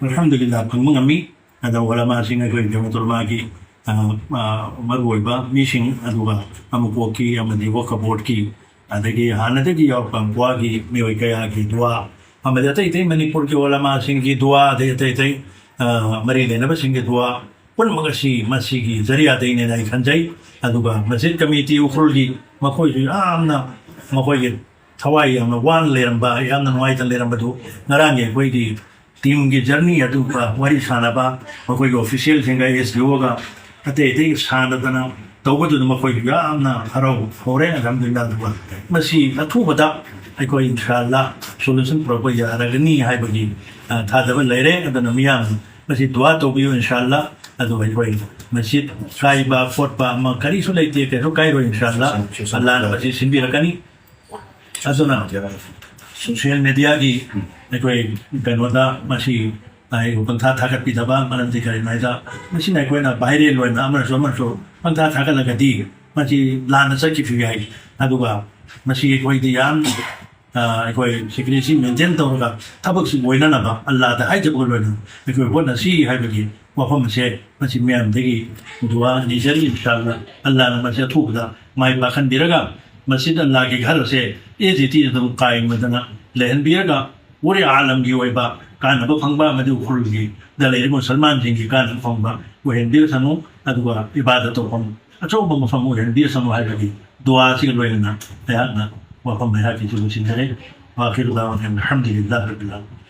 ꯑꯜꯍꯝꯗꯨꯂꯤꯜꯂꯥ ꯐꯪꯕ ꯉꯝꯃꯤ꯫ ꯑꯗ ꯎꯂꯃꯥꯁꯤꯡ, ꯑꯩꯈꯣꯏ ꯖꯃꯥꯇꯨꯜꯃꯥꯒꯤ ꯑ, ꯑ, ꯃꯔꯨꯑꯣꯏꯕ ꯃꯤꯁꯤꯡ, ꯑꯗꯨꯒ ꯑꯃꯨꯛꯀꯣꯛꯀꯤ ꯑꯃꯗꯤ ꯋꯛꯐ ꯕꯣꯔꯗꯀꯤ, ꯑꯗꯒꯤ ꯍꯥꯟꯅꯗꯒꯤ ꯌꯥꯎꯔꯛꯄ ꯒꯣꯋꯥꯒꯤ ꯃꯤꯑꯣꯏ ꯀꯌꯥꯒꯤ ꯗꯨꯋꯥ, ꯑꯃꯗꯤ ꯑꯇꯩ ꯑꯇꯩ ꯃꯅꯤꯄꯨꯔꯒꯤ ꯎꯂꯃꯥꯁꯤꯡꯒꯤ ꯗꯨꯋꯥ, ꯑꯗꯩ ꯑꯇꯩ ꯑꯇꯩ ꯑ, ꯃꯔꯤ ꯂꯩꯅꯕꯁꯤꯡꯒꯤ ꯗꯨꯋꯥ ꯄꯨꯝꯅꯃꯛ ꯑꯁꯤ ꯃꯁꯤꯒꯤ ꯖꯔꯤꯌꯥꯗꯩꯅꯦꯅ ꯑꯩ ꯈꯟꯖꯩ꯫ ꯑꯗꯨꯒ ꯃꯁꯖꯤꯗ ꯀꯃꯤꯇꯤ ꯎꯈ꯭ꯔꯨꯜꯒꯤ, ꯃꯈꯣꯏꯁꯨ ꯌꯥꯝꯅ, ꯃꯈꯣꯏꯒꯤ ꯊꯋꯥꯏ ꯌꯥꯝꯅ ꯋꯥꯅ ꯂꯩꯔꯝꯕ, ꯌꯥꯝꯅ ꯅꯨꯡꯉꯥꯏꯇꯅ ꯂꯩꯔꯝꯕꯗꯨ ꯉꯔꯥꯡꯒꯤ ꯑꯩꯈꯣꯏꯒꯤ ꯇꯤꯝꯒꯤ ꯖꯔꯅꯤ ꯑꯗꯨꯒ ꯋꯥꯔꯤ ꯁꯥꯟꯅꯕ, ꯃꯈꯣꯏꯒꯤ ꯑꯣꯐꯤꯁꯤꯌꯦꯜꯁꯤꯡꯒ, ꯑꯦꯁ ꯗꯤ ꯑꯣꯒ ꯑꯇꯩ ꯑꯇꯩ ꯁꯥꯟꯅꯗꯅ ꯇꯧꯕꯗꯨꯗ ꯃꯈꯣꯏꯁꯨ ꯌꯥꯝꯅ ꯍꯔꯥꯎ ꯍꯧꯔꯦ꯫ ꯑꯜꯍꯝꯗꯨꯂꯤꯜꯂꯥ꯫ ꯑꯗꯨꯒ ꯃꯁꯤ ꯑꯊꯨꯕꯗ ꯑꯩꯈꯣꯏ ꯏꯟꯁꯥ ꯑꯜꯂꯥ ꯁꯣꯂꯨꯁꯟ ꯄꯨꯔꯛꯄ ꯌꯥꯔꯒꯅꯤ ꯍꯥꯏꯕꯒꯤ, ꯑ, ꯊꯥꯖꯕ ꯂꯩꯔꯦ꯫ ꯑꯗꯨꯅ ꯃꯤꯌꯥꯝ ꯃꯁꯤ ꯗꯨꯋꯥ ꯇꯧꯕꯤꯌꯨ ꯏꯟꯁꯥ ꯑꯜꯂꯥ꯫ ꯑꯗꯨꯒ ꯑꯩꯈꯣꯏ ꯃꯁꯖꯤꯗ ꯀꯥꯏꯕ ꯈꯣꯠꯄ ꯑꯃ ꯀꯔꯤꯁꯨ ꯂꯩꯇꯦ, ꯀꯩꯁꯨ ꯀꯥꯏꯔꯣꯏ ꯏꯟꯁꯥ ꯑꯜꯂꯥ꯫ ꯑꯜꯂꯥꯅ ꯃꯁꯤ ꯁꯤꯟꯕꯤꯔꯛꯀꯅꯤ꯫ ꯑꯗꯨꯅ ꯁꯣꯁꯤꯌꯦꯜ ꯃꯦꯗꯤꯌꯥꯒꯤ ꯑꯩꯈꯣꯏ ꯀꯩꯅꯣꯗ ꯃꯁꯤ ꯑꯩꯕꯨ ꯄꯪꯊꯥ ꯊꯥꯒꯠꯄꯤꯗꯕ ꯃꯔꯝꯗꯤ ꯀꯔꯤꯅꯣ ꯍꯥꯏꯗ, ꯃꯁꯤꯅ ꯑꯩꯈꯣꯏꯅ ꯚꯥꯏꯔꯦꯜ ꯑꯣꯏꯅ ꯑꯃꯅꯁꯨ ꯑꯃꯅꯁꯨ ꯄꯪꯊꯥ ꯊꯥꯒꯠꯂꯒꯗꯤ ꯃꯁꯤ ꯂꯥꯟꯅ ꯆꯠꯈꯤꯕꯁꯨ ꯌꯥꯏ꯫ ꯑꯗꯨꯒ ꯃꯁꯤ ꯑꯩꯈꯣꯏꯗꯤ ꯌꯥꯝ, ꯑ, ꯑꯩꯈꯣꯏ ꯁꯤꯀ꯭ꯔꯦꯁꯤ ꯃꯦꯟꯇꯦꯟ ꯇꯧꯔꯒ ꯊꯕꯛꯁꯤ ꯑꯣꯏꯅꯅꯕ ꯑꯜꯂꯥꯗ ꯍꯥꯏꯖꯕꯒ ꯂꯣꯏꯅꯅ ꯑꯩꯈꯣꯏ ꯍꯣꯠꯅꯁꯤ ꯍꯥꯏꯕꯒꯤ ꯋꯥꯐꯝ ꯑꯁꯦ ꯃꯁꯤ ꯃꯌꯥꯝꯗꯒꯤ ꯗꯨꯋꯥ ꯅꯤꯖꯔꯤ ꯏꯟꯁꯥ ꯑꯜꯂꯥ꯫ ꯑꯜꯂꯥꯅ ꯃꯁꯤ ꯑꯊꯨꯕꯗ ꯃꯥꯏ ꯄꯥꯛꯍꯟꯕꯤꯔꯒ ꯃꯁꯖꯤꯗ ꯑꯜꯂꯥꯒꯤ ꯘꯔ ꯑꯁꯦ ꯑꯦ ꯖꯤ ꯇꯤ ꯑꯗꯨꯝ ꯀꯥꯏꯃꯗꯅ ꯂꯩꯍꯟꯕꯤꯔꯒ ꯄꯨꯔꯦ ꯑꯥꯂꯝꯒꯤ ꯑꯣꯏꯕ ꯀꯥꯟꯅꯕ ꯐꯪꯕ ꯑꯃꯗꯤ ꯎꯈ꯭ꯔꯨꯜꯒꯤꯗ ꯂꯩꯔꯤꯕ ꯃꯨꯁꯜꯃꯥꯟꯁꯤꯡꯒꯤ ꯀꯥꯟꯅꯕ ꯐꯪꯕ ꯑꯣꯏꯍꯟꯕꯤꯔꯁꯅꯨ, ꯑꯗꯨꯒ ꯏꯕꯥꯗ ꯇꯧꯐꯝ ꯑꯆꯧꯕ ꯃꯐꯝ ꯑꯣꯏꯍꯟꯕꯤꯔꯁꯅꯨ ꯍꯥꯏꯕꯒꯤ ꯗꯨꯋꯥꯁꯤꯒ ꯂꯣꯏꯅꯅ ꯑꯩꯍꯥꯛꯅ ꯋꯥꯐꯝ ꯑꯩꯍꯥꯛꯀꯤꯁꯨ ꯂꯣꯏꯁꯤꯟꯖꯔꯦ꯫ ꯋꯥꯈꯤꯔ ꯗꯥꯋꯥꯅ ꯑꯜꯍꯝꯗꯨꯂꯤꯜꯂꯥꯍꯤ ꯔꯕꯤꯜ ꯑꯥꯂꯃꯤꯟ꯫